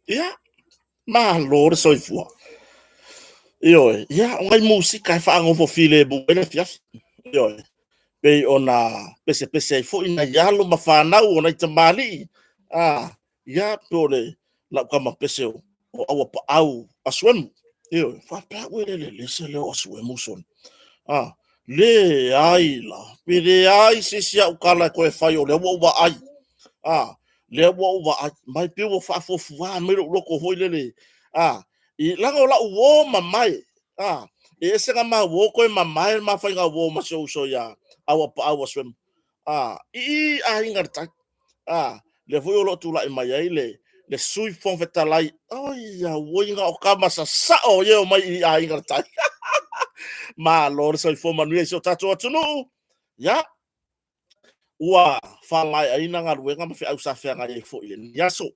Ia, malo le soifua. Ioe, ia, o nai musika e faagofo filemu ai le afiafi. Ioe, pei ona pesepese ai foi nai alo ma fanau o nai tamalii, ia, po o le lau tama pese o Auapaau Asuemu. Ioe, faapea au e le lelei se leo o Asuemu sole. Leai la, e leai se isi au tala e toe fai o lea ua ou vaai. Lea ua ou vaai, ma e pei ua faafuafua mai lou loto foi lele, leaga o lau uo mamae, e ese ona ma uo toe mamae le ma faiga uo ma si ou uso ia Auapaau Asuemu i i Aiga i le Tai. Lea foi o lo o tulai mai ai le Sui Fofoga Fetalai. Oi auoi, na o tama sasao e omai i Aiga i le Tai. Malo le soifua manuia i si o tatou atunuu. Ia, ua faamaeaina galuega ma feau sa feagai ai foi i lenei aso.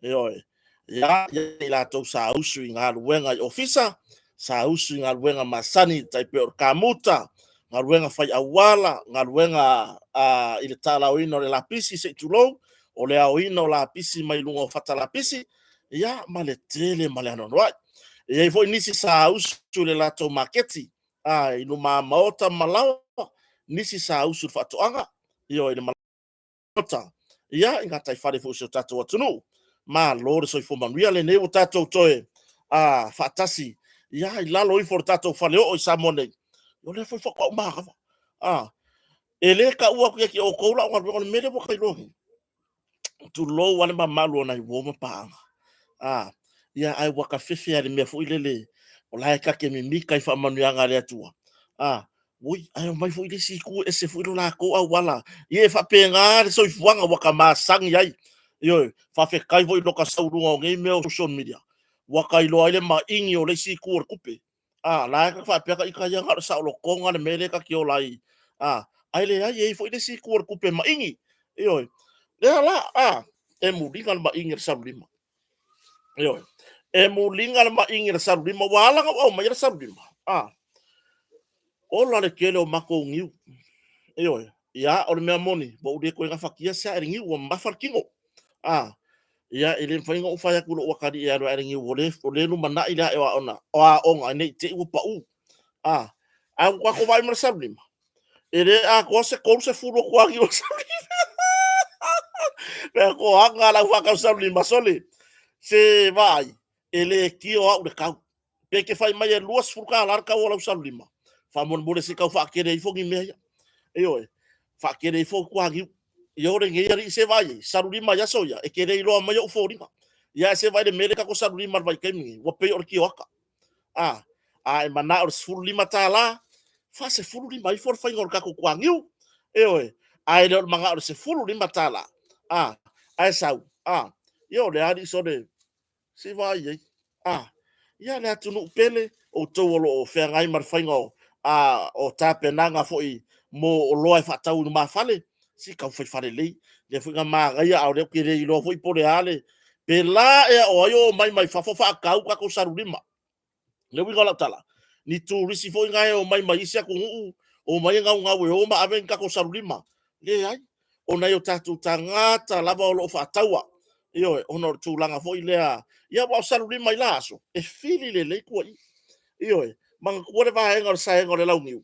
Ioe. Ia, i latou sa usu i galuega i ofisa, sa usu i galuega masani tai pei o le kamuta, galuega fai auala, galuega i le talaoina o le lapisi se i tulou, o le aoina o lapisi mai luga o fata lapisi, ia ma le tele ma le anoanoai. E i ai foi nisi sa usu i le latou maketi i luma maota ma laoa, nisi sa usu i le faatoaga, ioe, i le maota, ia, i gataifale foi o si o tatou atunuu. Malo le soifua manuia. Lenei ua tatou toe faatasi ia i lalo ifo o le tatou faleoo i Samoa nei, o lea foi faatoa ou manava. E le taua atu ia te outou lau galuega, o le mea lea ua ta iloa nei, tulou lava le mamalu o nai uo ma paaga, ia, ae ua ta fefe lava i le mea foi lele, o la e ta te mimita i faamanuiaga a le Atua, ui, ae omai foi le isi itu e ese foi lo latou auala. Ia e faapena le soifuaga ua ta masani ai. Ioe, faafetai foi i lo ta sau i luga o nei mea o social media, ua ta iloa ai le maini o le isi itu o le tupe. La e ta te faapea ita ia na o le saolotoga le mea lea ta te ola ai, ae leai, e i ai foi le isi itu o le tupe maini. Ioe, lea la, e muliga le maini o le salulima. Ioe, e muliga le maini o le salulima, ua ala ona ou aumaia le salulima, ola le tele o matou niu. Ioe, ia, o le mea moni, ua ou le toe gafatia se ae le niu, ua mamafa le tino. Ia, e le mafai ona ou fai atu i lou atalii e alu e ae le niu, o lea e lumanai le ae o aoga ne i te i ua pau. Ae ua tatou vaai ma le salulima, e le atoa se 30 o kuāniu o salulima. Mea toaga lau faatau salulima, sole, se vaai, e le tio au le tau. Pe te fai mai e $20 le tau o lau salulima, faamolemole se i tau faatele ifo ni mea ia. Ioe, faatele ifo kuāniu. Ia o lenei alii se vaai ai, salulima i aso ia, e te le iloa mai ou foliga. Ia ae se vaai i le mea lea tatou salulima i le vaitaimi lenei, ua pei o le tioata. A e manao i le $15, faasefululima ifo le faiga o le tatou kuāniu. Ioe, ae le o le manao i le $15, ae sau, ia o le alii sole, se i vaai i ai. Ia le atunuu pele, outou o lo o feagai ma le faiga o tapenaga foi mo oloa e faatau i lumafale, se i tau fai falelei. Lea foi na manaia, a o lea ou te le iloa foi po o le a le... Pe la ea o ai o omai mai fafo faatau tatou salulima. O le uiga o lau tala, ni turisi foi na e omai mai isi atunuu, omai e gaugau e o ma ave ni tatou salulima. Leai, o nai o tatou tagata lava o lo o faataua. Ioe, ona o le tulaga foi lea, ia aua o salulima i la aso, e fili lelei tuaoi. Ioe, manatua le vaega o le saega o le launiu,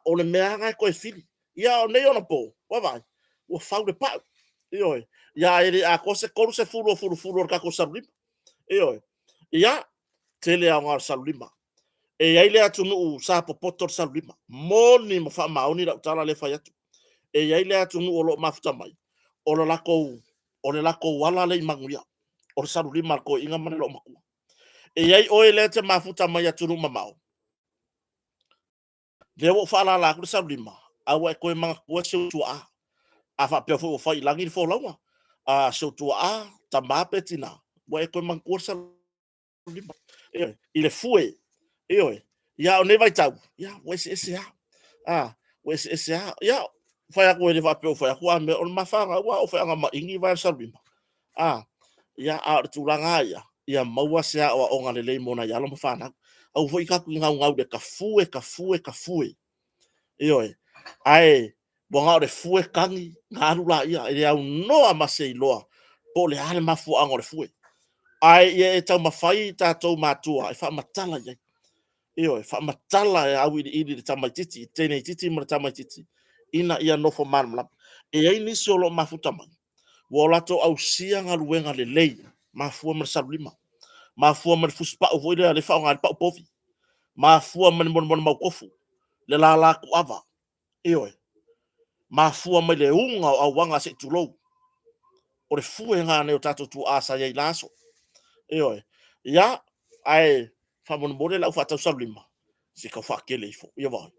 o le mea lava lena e toe fili. Ia a o nei onapo, vaavaai, ua fau le pau. Ioe, ia ae le atoa se 30 o fulufulu o le tatou salulima. Ioe, ia, tele aoga o le salulima. E i ai le atunuu sa popoto le salulima, moni ma faamaoni lau tala lea e fai atu. E i ai le atunuu o lo o mafuta mai, o le latou ala lea i manuia, o le salulima a le toeaina ma le loomatua. E i ai oe lea e te mafuta mai atunuu mamao, lea ua ou faalala atu le salulima, a ua e toe manatua si ou tuaa. A faapea foi ua fai i lagi le folauga a si ou tuaa, tama pe tina, ua e toe manatua le salulima. Ioe, i le fue. Ioe, ia o nei vaitau, ia ua eseese lava. Ua eseese lava. Ia, fai atu e le faapea ua fai atu, a mea o le mafaga ua oo foi ina maini vae o le salulima. Ia, a o le tulaga lava ia, ia maua se aoaoga lelei mo nai alo ma fanau. Aua foi tatou te naunau i le tafue, tafue, tafue. Ioe. Ae ua na o le fue tagi ona alu laia, e le aunoa ma se iloa po o le a le mafuaaga o le fue. Ae ia e taumafai i tatou matua e faamatala i ai. Ioe, faamatala e auiliili i le tamaitiiti, i le teineitiiti ma le tamaitiiti, ina ia nofo malamalama. E i ai nisi o lo o mafuta mai, ua latou ausia galuega lelei, mafua ma le salulima, mafua ma le fusipau foi lea e faaaoga ai le pau povi, mafua ma le molemole mautofu, le lala tuava, ioe, mafua mai le uga o auaga se i tulou. O le fue lena a nai o tatou tuaa sa i ai i la aso. Ioe. Ia, ae faamolemole le au faatau salulima, se i tau faatele ifo. Ia vaai,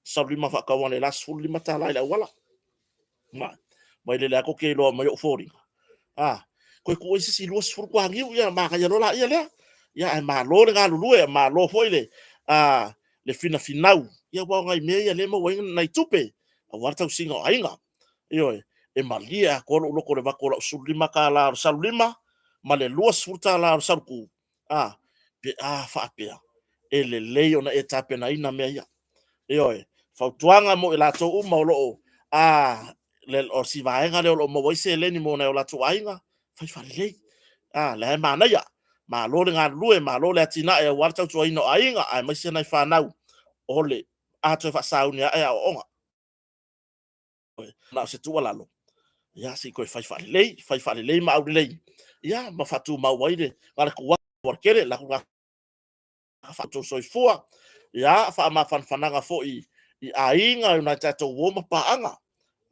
salulima faatau analeila $15 i le auala. Vaai lele lava tou te iloa mai ou foliga. A, toe tuu ai se isi 20 toaniu, ia manaia loa la lea. Ia ae malo le galulue, malo foi le finafinau. Ia aua o nai mea ia o lea e maua ai nai tupe aua le tausiga o aiga. Ioe, e malie atoa lou loto i le avatu o lau $15 o le salulima ma le $20 o le salutu, a, pe a faapea e lelei ona e tapenaina mea ia. Ioe, fautuaga mo i latou uma o lo o, o si vaega lea o lo o maua ai seleni mo nai o latou aiga, fai faalelei. A, lea e manaia, malo le galulue, malo le atinae aua le tautuaina o aiga aemaise nai fanau o le a toe faasauni ae aoaoga. Na o se tuualalo, ia se i toe fai faalelei, fai faalelei ma aulelei, ia ma faatumau ai le na o le tuu atu tele outou soifua. Ia, faamafanafanaga foi i aiga i nai o tatou uo ma paaga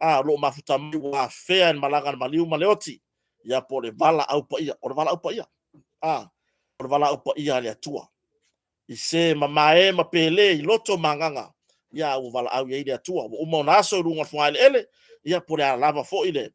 o lo o mafuta mai ua afea e le malaga a le maliu ma le oti, ia po o le valaau paia. O le valaau paia, o le valaau paia a le Atua i se mamae ma pele i loto ma agaga, ia ua valaau i ai le Atua. Ua uma ona aso i luga o le fogaeleele, ia po o le a lava foi le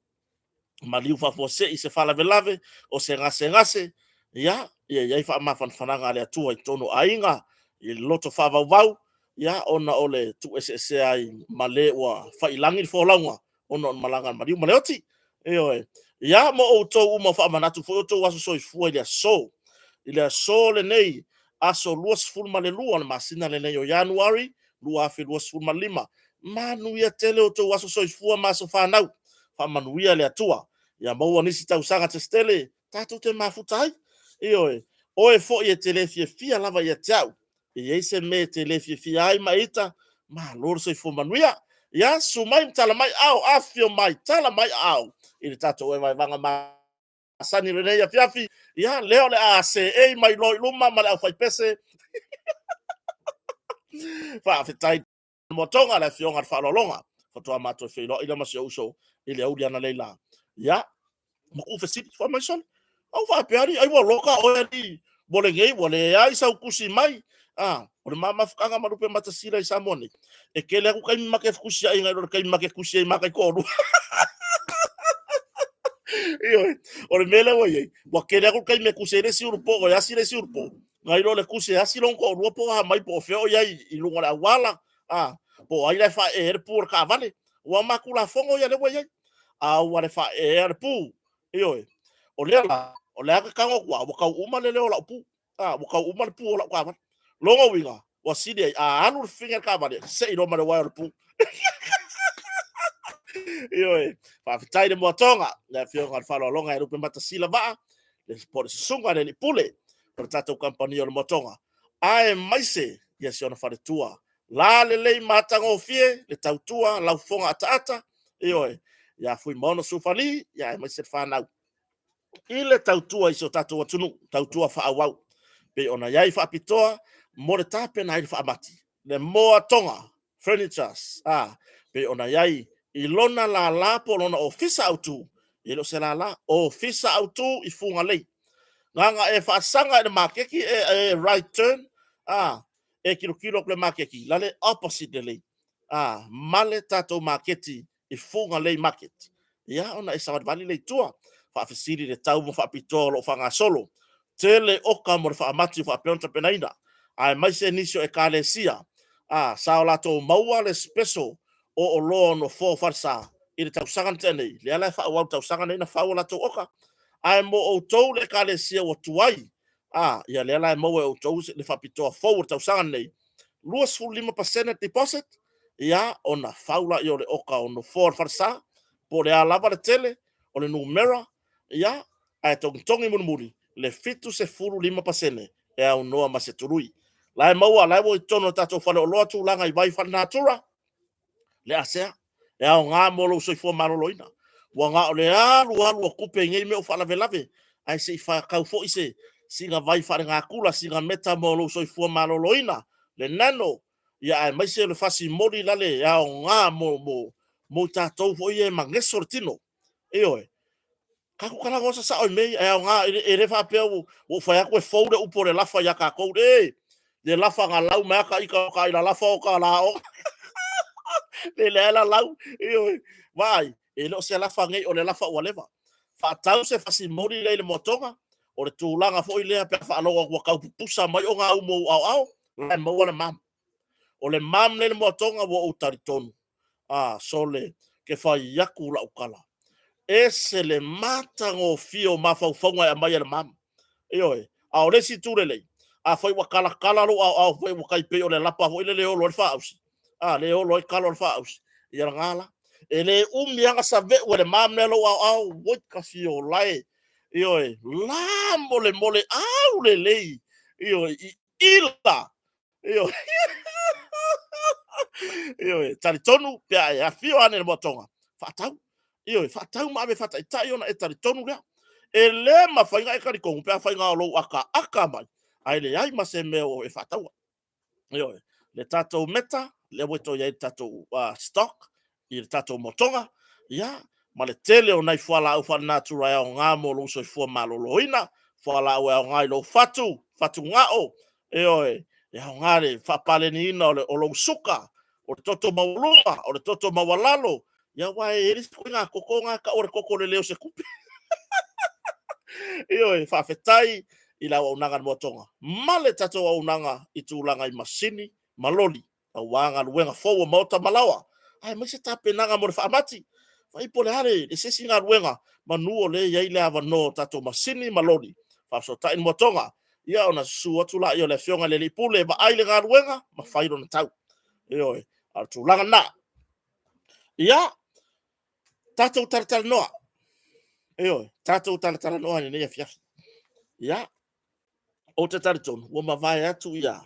maliu faafuasei, se faalavelave, o se gasegase, ia i ai faamafanafanaga a le Atua i totonu o aiga, i loto faavauvau, ia ona o le tuueseesea ai ma le ua fai i lagi le folauga ona o le malaga a le maliu ma le oti. Ioe. Ia ma outou uma ua faamanatu foi outou aso soifua i le aso. I le aso lenei, aso 22 o le masina lenei o Ianuari 2025. Manuia tele outou aso soifua ma aso fanau. Faamanuia le Atua. Ia maua nisi tausaga se tele tatou te mafuta ai. Ioe. Oe foi e te le fiafia lava ia te au, e i ai se mea e te le fiafia ai ma ita, malo le soifua manuia. Ia, susu mai ma tala mai aao, afifio mai, tala mai aao i le tatou vaevaega masani i lenei afiafi. Ia, lea o le a seei mai loa i luma ma le aufaipese. Faafetai moatoga le afioga i le faaaloaloga. Faatoa matou feiloai lea ma si ou uso i le aoauli analeila. Ia, ma tuufesili, fai mai, sole, au faapea alii ai ua loka oe alii mo lenei, ua leai sau tusi mai. Ah, o le ma mafutaga ma Lupematasila i Samoa nei, e tele atu taimi ma te fetusiai nai lo le taimi ma te tusi ai ma taitoalua. Ioe, o le mea lea ua i ai, ua tele atu le taimi e tusi ai le isi ulupo e asi le isi ulupo, nai lo le tusi e asi lona toalua po o a mai po o fea o i ai i luga o le auala, a, po o ai la e faaee ai le pu o le taavale. Ua ma Tulafono ia lea ua i ai. A ua le faaeea le pu, ioe, o lea la, o lea e tago atu lava, ua tau uma le leo o lau pu. A, ua tau uma le pu o lau taavale. Lona uiga, ua sili ai, a alu le fefine a le taavale, sei loa ma le uaea o le pu. Ioe, faafetai le moatoga, le afioga i le faaaloaloga e Lupematasila Vaa, po o le susuga i le alii pule o le tatou kamupani o le moatoga, aemaise ia si ona faletua, la lelei matagofie le tautua laufofoga ataata, ioe, ia Fuimaono Sufali, ia aemaise le fanau i le tautua i si o tatou atunuu, tautua faaauau, pei ona i ai faapitoa mo le tapena ai le faamati, le Moatoga Furnitures, a, pei ona i ai i lona lala po o lona ofisa autu, e le o se lala, ofisa autu i Fugalei. Na e faasaga i le maketi e right turn, a, e tilotilo atu i le maketi, la le opposite lelei, a, ma le tatou maketi i Fugalei Market. Ia, ona e savalivali lea i tua, faafesili i le tau ma faapitoa o lo o faagasolo. Tele oka mo le faamati o faapea ona tapenaina, aemaise nisi o ekalesia, a, sa o latou maua le special o oloa o nofoa o falesa i le tausaga na tea nei, lea la e faaauau i le tausaga nei ona fau o latou oka. Ae mo outou le ekalesia ua tuai, a, ia lea la e maua e outou le faapitoa fou o le tausaga nei, 25% deposit, ia ona fau lea o le oka o nofoa o le falesa, po o le a lava le tele o le numera, ia, ae togitogi mulimuli Le 75% e aunoa ma se tului. La e maua, la e ua i totonu o le tatou faleoloa tulaga i vai faalenatura, le asea, e aoga mo lou soifua maloloina. Ua na o le alu alu o tupe i nei mea o faalavelave, ae se i faatau foi se sina vai faalenatura, sina meta mo lou soifua maloloina, le nano, ia aemaise o le fasi moli lale e aoga mo i tatou foi ia e mageso le tino. Ioe. Tatou talanoa sasao i mea ia, e aoga, e le faapea ua ou fai atu e fou le upu o le lafa ia tatou. E, le lafa na lau mai lava ita, o ta ila lafa o ta la ona. Le leai la lau, ioe, vaai, e le o se lafa nei, o le lafa ua leva. Faatau se fasi moli lea i le moatoga, o le tulaga foi lea pe a faalogo atu ua tau pupusa mai ogaumu o ou aoao, la e maua le mam. O le mam lea i le moatoga ua ou talitonu, a, sole, ke fai atu lau tala, ese le matagofie o mafaufauga e aumai e le mam. Ioe. A o le isi itu lelei, afai ua talatala lou aoao foi ua tai pei o le lapa foi lele e olo ai le faausi, a, lea e olo ai talo o le faausi, ia lena la. E le umi lava ona saveu e le mam lea lou aoao, oi ka fiola e, ioe, la molemole aulelei, ioe, i ila. Ioe. Ioe, talitonu pe a e afio ane i le moatoga, faatau. Ioe, faatau ma ave e faataitai ona e talitonu lea. E le mafai ona e talitonu pe afai na o lou akaaka mai, ae leai ma se mea o e faataua. Ioe, le tatou meta, lea ua toe i ai le tatou stock i le tatou motoga, ia, ma le tele o nai fualaau faalenatura e aoga mo lou soifua maloloina, fualaau e aoga i lou fatu, fatugao, ioe, e aoga le faapaleniina o lou suka, o le toto maualuga, o le toto maualalo, ia aua e i ai le isi ituaiga toto lena e tau o le toto o le le o se tupe. Ioe, faafetai i le auaunaga a le Moatoga ma le tatou auaunaga i tulaga i masini ma loli aua galuega fou a maota ma laoa, aemaise tapenaga mo le faamati. Vaai po o le a le se isi galuega manu o lea e i ai le avanoa o tatou masini ma loli, faafesootai le Moatoga, ia ona susu atu lea o le Afioga i le Alii Pule e vaai le galuega ma fai lona tau. Ioe, a o le tulaga lena. Ia, tatou talatalanoa. Ioe, tatou talatalanoa i lenei afiafi. Ia, ou te talitonu ua mavae atu ia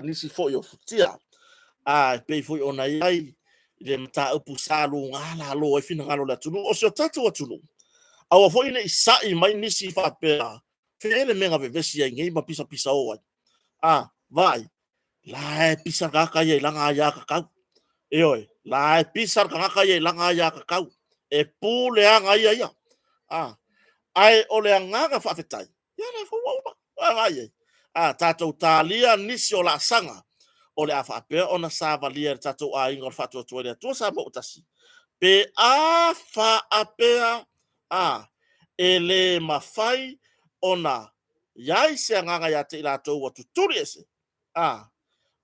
nisi foi o futia, a e pei foi ona i ai le mataupu sa luga lalo ai finagalo o le atunuu. O si o tatou atunuu, aua foi ne i sai mai nisi faapea, fe le mea na vevesi ai nei ma pisapisa o ai. A, vaai, la e pisa le tagata ia i lana aiatatau. Ioe, la e pisa le tagata ia i lana aiatatau. E puleaga ia ia. A, ae o le agaga faafetai, ia lea foi ua uma. Ua i ai. A tatou talia nisi o laasaga o le a faapea ona savalia e le tatou aiga o le Faatuatua i le Atua Samoa ua Tasi, pe a faapea a e le mafai ona i ai se agaga ia te i latou ua tutuli ese, a,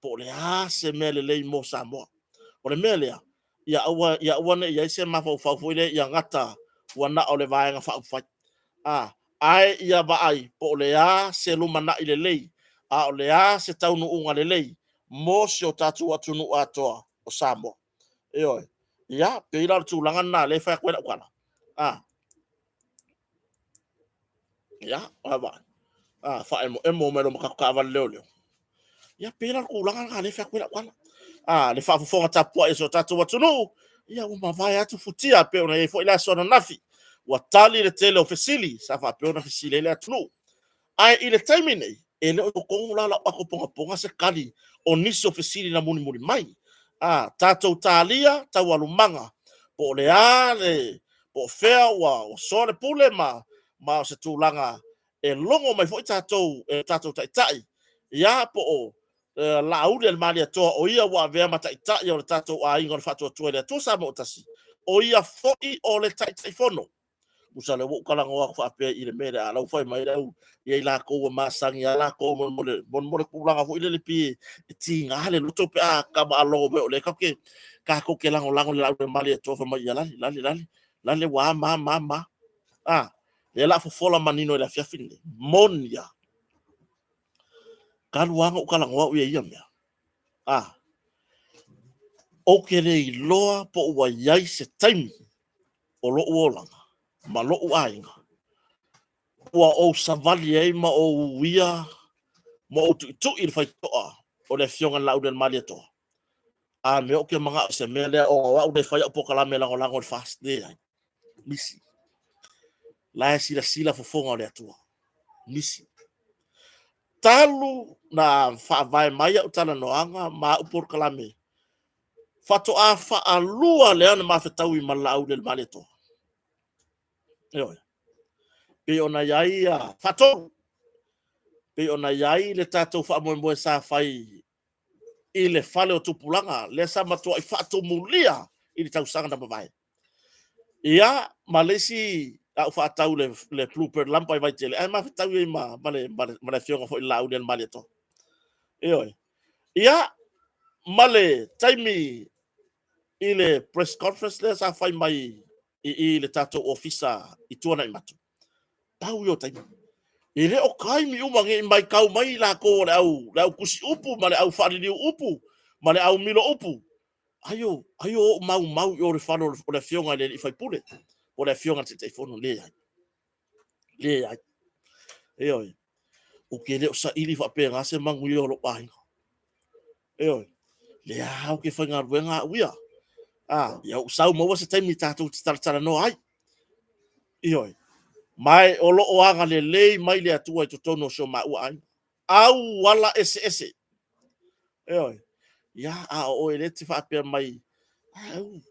po o le a se mea lelei mo Samoa. O le mea lea, ia aua, ia aua ne i i ai se mafaufau foi lea ia gata ua na o le Vaega Faaupufai. A, ae ia vaai po o le a se lumanai lelei, a o le a se taunuuga lelei mo si o tatou atunuu atoa o Samoa. Ioe. Ia, pei la o le tulaga lena lea e fai atu ai lau tala. A, ia, vaai. A, faaemoemo mai loa ma tatou taavale leoleo. Ia, pei la o le tulaga lena lea e fai atu ai lau tala. A, le faafofoga tapuai a si o tatou atunuu, ia ua mavae atu futia pei ona i ai foi le aso ananafi. Ua tali le tele o fesili sa faapea ona fesili ai le atunuu. Ae i le taimi nei, e le o totonu la lau ato ponapona se tali o nisi o fesili na mulimuli mai. A, tatou talia taualumaga po o le a le, po o fea ua soa le pule ma o se tulaga e logo mai foi tatou e tatou taitai, ia po o Laauli a le Malietoa o ia ua avea ma taitai o le tatou aiga o le Faatuatua i le Atua Samoa Tasi, o ia foi o le Taitaifono. Tusa lea ua ou talanoa atu faapea i le mea lea, a o la ua fai mai le au, ia i latou ua masani lava latou mo le tulaga foi lele pei e tiga le loto pe a faalogo mai o lea tatou te lagolago i le Laauli a le Malietoa, fai mai, ia lale, lale, lale, lale ua a ma ma ma. A, lea o le a fofola manino i le afiafi lenei. Moni lava. Talu lava ona ou talanoa au ia i ia mea. A, ou te le iloa po ua i ai se taimi o lou olaga ma lou aiga. Ua ou savali ai ma ou uia ma ou tuitui i le faitotoa o le Afioga i le Laaulialemalietoa. A mea ou ke manao i se mea lea ona o au lea e fai au polokalame lagolago i le FAST. Leai. Misi. La e silasila fofoga o le Atua. Misi. Talu na faavae mai au talanoaga ma au polokalame, faatoa faalua lea ona mafetaui ma le Laaulialemalietoa. Ioe. Pei ona i ai ia faatolu. Pei ona i ai le tatou faamoemoe sa fai i le fale o tupulaga, lea sa matuai faatumulia i le tausaga na mavae. Ia, ma le isi a ou faatau le, le Bluebird lampa i Vaitele, ae mafetau ai ma, ma, le, ma, le, ma le afioga foi i le Laaulialemalietoa. Ioe. Ia, ma le taimi i le press conference lea sa fai mai i, i le tatou ofisa i Tuanaimato, pau ia o taimi. E le o taimi uma nei maitau mai i latou o le au, le au tusi upu ma le au faaliliu upu ma le au milo upu. Ai o, ai o ou maumau i o le fale o le afioga i le alii faipule, o le afioga i le Taitaifono. Leai. Leai. Ioe. Ou te le o saili faapena se manuia o lou aiga. Ioe. Lea ou te faigaluega au ia. A, ia ou sau maua se taimi tatou te talatalanoa ai. Ioe. Ma e o lo o agalelei mai le Atua i totonu o si o maua aiga. Auala eseese. Ioe. Ia, a o oe lea e te faapea mai,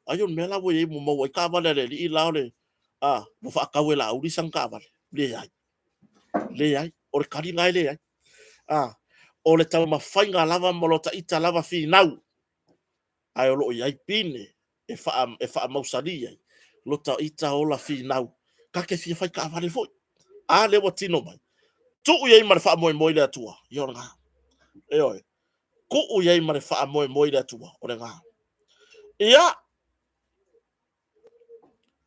ai o le mea la ua i ai ua maua ai taavale a le alii la o le, a, ua faatau e Laauli sana taavale. Leai. Leai. O le tali lena e leai. A, o le taumafaiga lava ma lo ta ita lava finau, ae o lo o i ai pine e, faa, e faamausali ai lo ta ita ola finau. Ta te fia fai taavale foi. A lea ua tino mai. Tuu i ai ma le faamoemoe i le Atua. Ia o lena. Ioe. Tuu i ai ma le faamoemoe i le Atua. O lena. Ia,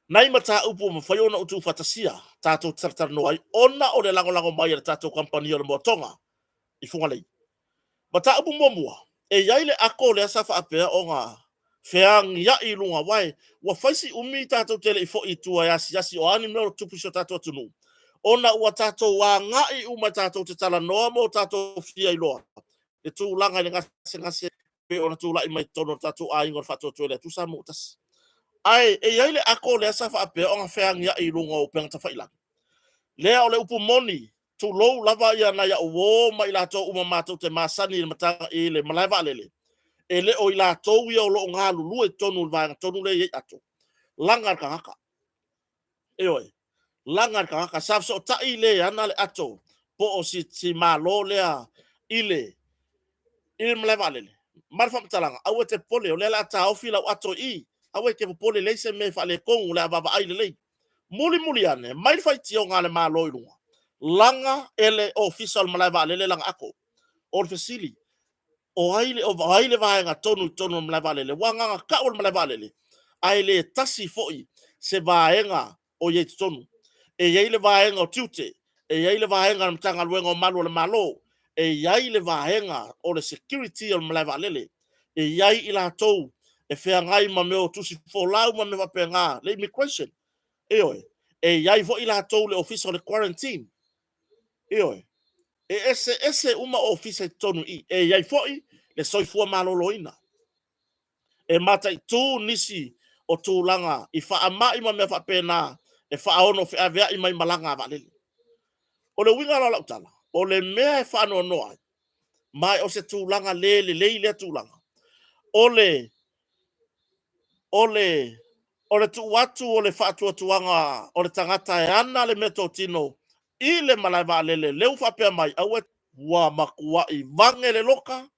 nai mataupu ua mafai ona ou tuufaatasia tatou te talatalanoa ai ona o le lagolago mai a le tatou kamupani o le Moatoga i Fugalei. Mataupu muamua, e i ai le ato lea sa faapea ona feagiai i luga, aua ua fai si umi tatou te le i foi i tua e asiasi o a ni mea o tupu i si o tatou atunuu, ona ua tatou agai uma tatou te talanoa ma o tatou fia iloa le tulaga i le gasegase pei ona tulai mai totonu o le tatou aiga o le Faatuatua i le Atua Samoa ua tasi. Ae e i ai le ato lea sa faapea ona feagiai i luga o upega tafailagi. Lea o le upu moni, tulou lava ia nai au uo ma i latou uma matou te masani i le mata, i le malae vaalele, e le o i latou ia o lo o galulue i totonu o le vaega tonu lea e i ai ato. Laga le tagata. Ioe. Laga le tagata. Sa fesootai le ana le ato po o si, si Malo lea i le, i le malae vaalele. Ma le faamatalaga, aua e te popole, o lea o le a taofi lau ato i i. Aua e te popole, leai se mea e faaletonu, o le a vaavaai lelei. Mulimuli ane, mai le faitioga a le Malo i luga, laga e le Ofisa o le Malae Vaalele lana ato. O le fesili, o ai le, o ai le vaega tonu i totonu o le malae vaalele? Ua agaga tau o le malae vaalele, ae le tasi foi se vaega o i ai i totonu. E i ai le vaega o tiute, e i ai le vaega a le Matagaluega o Malu o le Malo, e i ai le vaega o le security o le malae vaalele, e i ai i latou e feagai ma mea o tusi folau ma mea faapena, le immigration. Ioe, e i ai foi latou le ofisa o le quarantine. Ioe, e eseese uma ofisa i totonu i i. E i ai foi le soifua maloloina. E mataitu nisi o tulaga i faamai ma mea faapena e faaono feaveai mai malaga a vaalele. O le uiga la o lau tala, o le mea e faanoanoa ai, ma o se tulaga le lelei lea tulaga, o le, o le, o le tuu atu o le faatuatuaga o le tagata e ana le meatotino i le malae vaalele lea ua faapea mai, aua ua matuai vage le loka,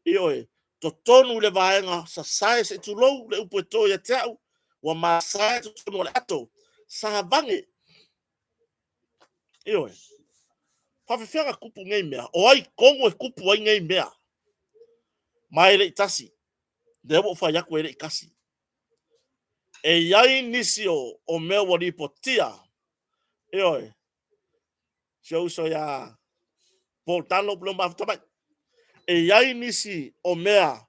ioe, totonu i le vaega sasae se i tulou le upu e to ia te au, ua masae totonu o le ato, sa vage. Ioe. Faafefea ona tupu nei mea? O ai tonu e tupu ai nei mea? Ma e le i tasi. Lea ua ou fai atu e le i tasi. E i ai nisi o, o mea ua lipotia. Ioe. Si ou uso ia Paul Dunlop lea mafuta mai. E i ai nisi o mea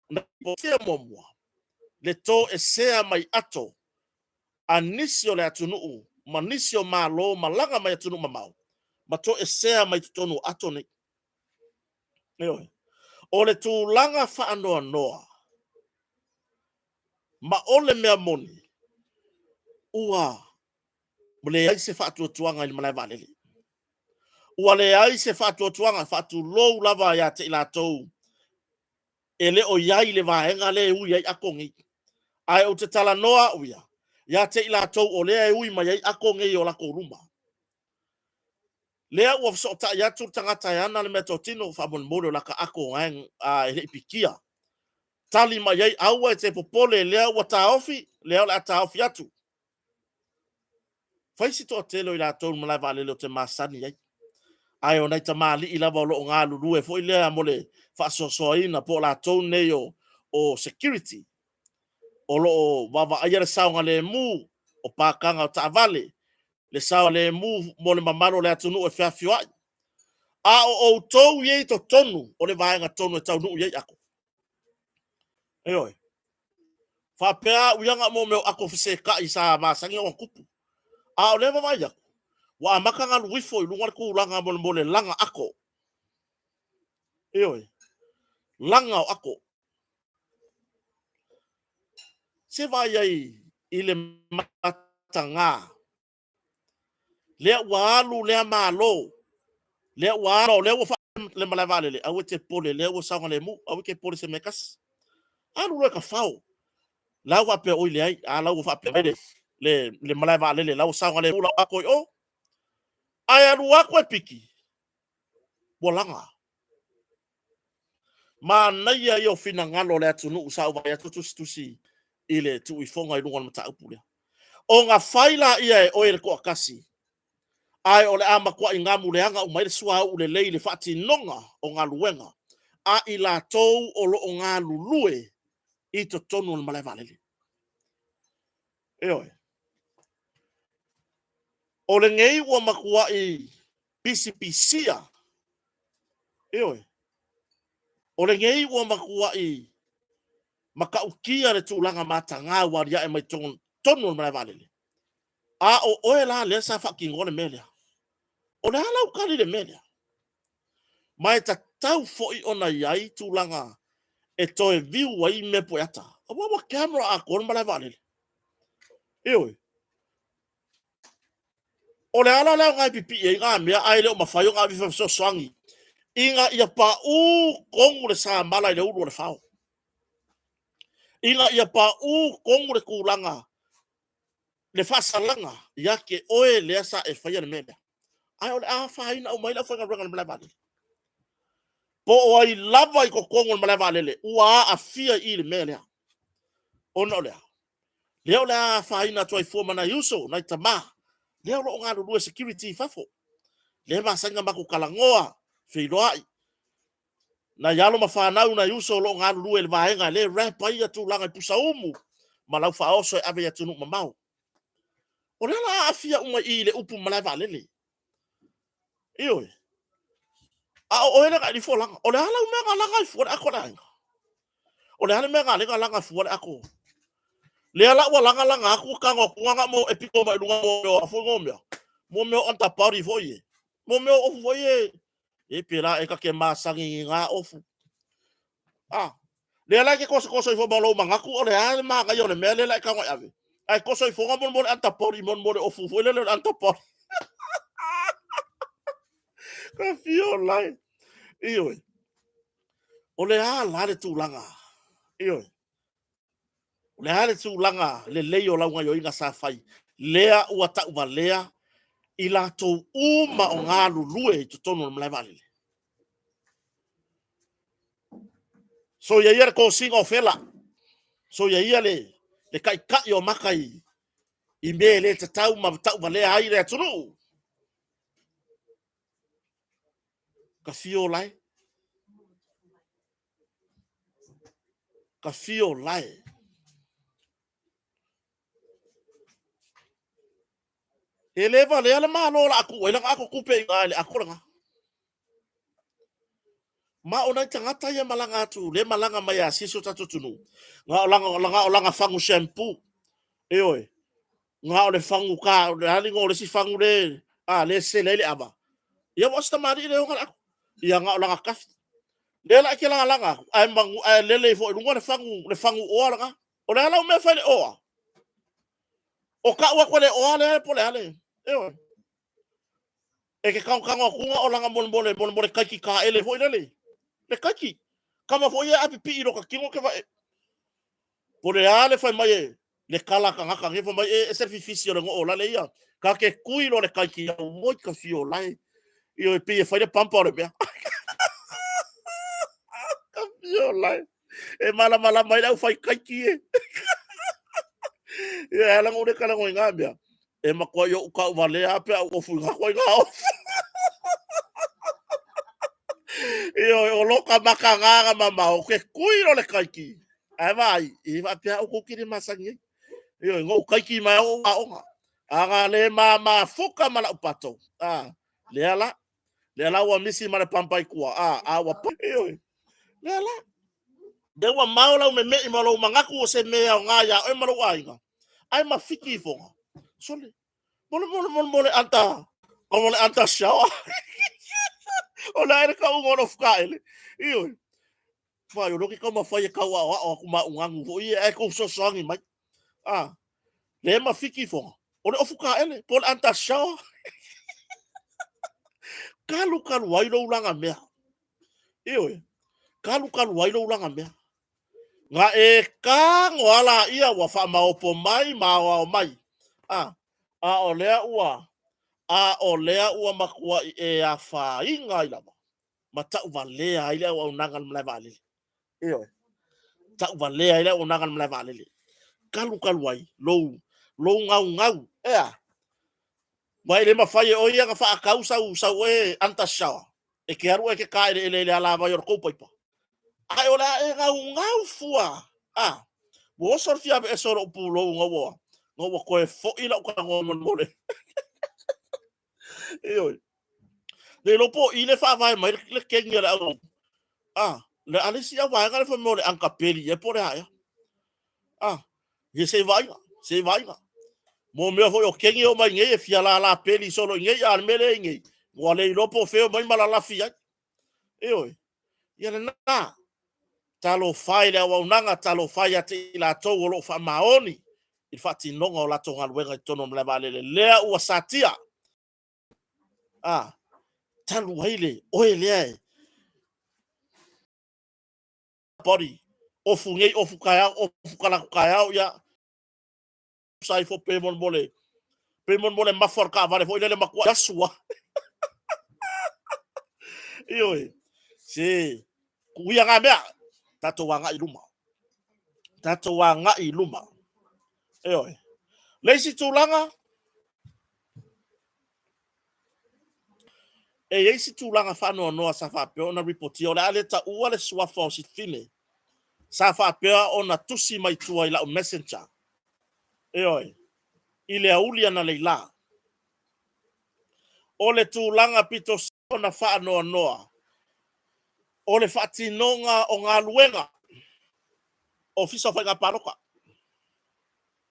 na lipotia muamua le toesea mai ato a nisi o le atunuu ma nisi o Malo malaga mai atunuu mamao ma toesea mai totonu o ato nei. Ioe. O le tulaga faanoanoa ma o le mea moni, ua leai se faatuatuaga i le malae vaalele. Ua leai se faatuatuaga, faatulou lava ia te i latou e le o i ai i le vaega lea e ui ai ato nei. Ae ou te talanoa au ia, ia te i latou o lea e ui mai ai ato nei i o latou luma. Lea ua fesootai atu le tagata e ana le meatotino, faamolemole o lata ato e le i pikia. Tali mai ai, aua e te popole, lea ua taofi, lea o le a taofi atu. Fai si toatele o i latou i le malae vaalele ou te masani ai. Ae o nai tamalii lava o lo o galulue foi lea mo le faasoasoaina po o latou nei o security o lo o vaavaaia le saogalemu o pakaga o taavale, le saogalemu mo le mamalu o le atunuu e feafioai. A o outou ia i totonu o le vaega tonu e taunuu i ai ato. Ioe. Faapea au ia na o mea o ato fesetai sa masani ona tupu. A o lea vaavaai atu, ua amata ona alu ifo i luga le tulaga mo le laga ato. Ioe. Laga o ato. Se vaai ai i le mataga lea ua alu lea Malo, lea ua alu, lea ua fa le malae vaalele, aua e te popole, lea ua saogalemu, aua e te popole i se mea e tasi. Alu loa e tafao. La ua faapea, oi leai, a la ua faapea mai le malae vaalele, la ua saogalemu lau ato i o. Ae alu atu e piki, ua laga. Manaia ia o finagalo o le atunuu sa ou vaai atu tusitusi i le tuuifoga i luga o le mataupu lea. Ona fai laia e oe le toatasi, ae o le a matuai gamu leaga uma ai le suauu lelei i le faatinoga o galuega a i latou o lo o galulue i totonu o le malae vaalele. Ioe. O lenei ua matuai pisipisia. Ioe. O lenei ua matuai matautia le tulaga mataga ua aliae mai totonu o le malae vaalele. A o oe la lea sa faatinoa le mea lea. O le a lau tali i le mea lea? Ma e tatau foi ona i ai tulaga e toe view ai mea pueata. Aua ua camera atoa le malae vaalele. Ioe. O le ala lea ona e pipii ai na mea ae le o mafai ona ave fesoasoani ina ia pau tonu le samala i le ulu o le fao. Ina ia pau tonu le tulaga le faasalaga ia te oe lea sa e faia le mea lea. Ae o le a afaina uma ai le aufaigaluega a le malae vaalele. Po o ai lava i totonu o le malae vaalele ua aafia i i le mea lea. Ona o le a? Lea o le a afaina atu ai fua ma nai uso, nai tama, lea o lo o galulue security i fafo. Lea e masani ona matou talanoa, feiloai, nai alo ma fanau, nai uso o lo o galulue i le vaega lea e wrap ai ia tulaga i pusa umu ma laufaaoso e ave i atunuu mamao. O lea la a aafia uma i i le upu malae vaalele. Ioe. A o oe lea na e laga. O le a lau mea na laga ai fua le ato a le aiga? O le a le mea na ala ai ona laga fua le ato? Lea la ua laga laga atu ua tago atu na mo e pito mai luga mo mea o foi mo mea. Mo mea o antibody foi e. Mo mea o ofu foi e. E pela e ta te masani i ngā ofu. Ah, lea la e te tosotoso ifo ma lou manatu o le a le manaia o le mea lea la e tago e ave. Ae toso ifoga mo le antibody mo le ofu foi lele o le antibody. Ka fio lai. Ioe. O le a la le tulaga? Ioe. O le a le tulaga lelei o lau gaioiga sa fai? Lea ua tauvalea i latou uma o galulue i totonu o le malae vaalele. Soia ia le kosiga o fela. Soia ia le taitai o maka i mea e le tatau ma tauvalea ai le atunuu. Ka fio lae. Ka fio lae. E le valea le Malo o le a tuu ai lana ato tupe i le ato lena. Ma o nai tagata ia malaga atu, le malaga mai e asiasi o tatou atunuu, na o lana fagu shampoo, ioe, Na o le fagu ka, o le a le igoa o le isi fagu le, a, le sele ai le ava. Ia ua o se tamalii le ona le ato. Ia na o lana tafi. Lea la e te lagalaga atu, ae manu, ae lele ifo i luga le fagu, le fagu oa lena. O le a lau mea e fai i le oa? O tau atu e le oa lea po o le a le, ioe. E te tangotango atu na o lana molemole, molemole kaiki taele foi lele. Le kaiki. Tama foi ia a pipii i lota tino te vae. Po o le a le fai mai e le tala a tagata nei, fai mai e ese le fifisi o le noo o lale ia. Ka te tui loa le kaiki, auoi ka fio lae. Ioe, pei e fai le pampa o le mea. Ka fio lae. E malamalama ai le aufai kaiki e. Ia, e ala ona ou le talanoa i na mea. E matuai ou tauvalea lava pe a ou ofu i na ituaiga ofu. Ioe, o lota makagaga mamao, ou te tui loa le kaiki. Ae vaai, e faapea au tou te le masani ai. Ioe, na ou kaiki mai lava ou aoga. A na le mamafuta ma lau pato, a, lea la, lea la ua misi ma le pampa i tua, a, a ua pa, ioe, lea la. Lea ua mao lau meme'i ma lou manatu o se mea e aoga iā oe ma lou aiga, ae mafiti ifoga. Sole, mole mole mole mole anta, o mole anta shower. O le a ea le tauga o le ofu taele. Ioe. Vai, o lea ou te taumafai e tau aoao atu ma au ganu foi ia, ae tou fesoasoani mai. A, lea e mafiti ifoga, o le ofu taele, po o le anta shower. Talu talu ai lou lagamea. Ioe, talu talu ai lou lagamea. Na e tago lava laia ua faamaopo mai ma aoao mai. A, a o lea ua, a o lea ua matuai e afaina ai lava ma tauvalea ai le auaunaga a le malae vaalele. Ioe. Tauvalea ai le auaunaga a le malae vaalele. Talu talu ai lou, lou gaugau. E a? Aua e le mafai e oe ia ona faatau sau, sau oe anta shower. E te alu oe e te taeleele i le alavai o le tou paipa. Ae o le a e gaugau fua. A, ua oso le fia aveese o lou pulou ina ua, ina ua toe foi lau talanoa molemole. Ioe. Le iloa po o i le faavae mai le kegi a le au, a, le a le isi au vaega le fai mai o le ankapeli ea po o le a ea. A, ia se i vaaiga, se i vaaiga. Mo mea foi o kegi e oo mai nei e fia lala peli solo i nei, a o le mea lea i nei, ua le iloa po o fea e omai ma lalafi ai. Ioe. Ia lena. Talofa e i le auaunaga, talofa ia te i latou o lo o faamaoni i le faatinoga o latou galuega i totonu o le malae vaalele. Lea ua satia. A, talu ai le oe lea e body, ofu nei, ofu taeao, ofu kalatu taeao, ia, sa ifo pe molemole, pe molemole mafa o le taavale foi lele matua asu lava. Ioe, se, tuuia na mea, tatou agai i luma. Tatou agai i luma. Ioe. Le isi tulaga, e i ai si tulaga faanoanoa sa faapea ona ripotia, o le a le taua le suafa o Sifine, sa faapea ona tusi mai tua i lau messenger, ioe, i le auli analeila. O le tulaga pito sili ona faanoanoa, o le faatinoga o galuega Ofisa o Faiga Palota.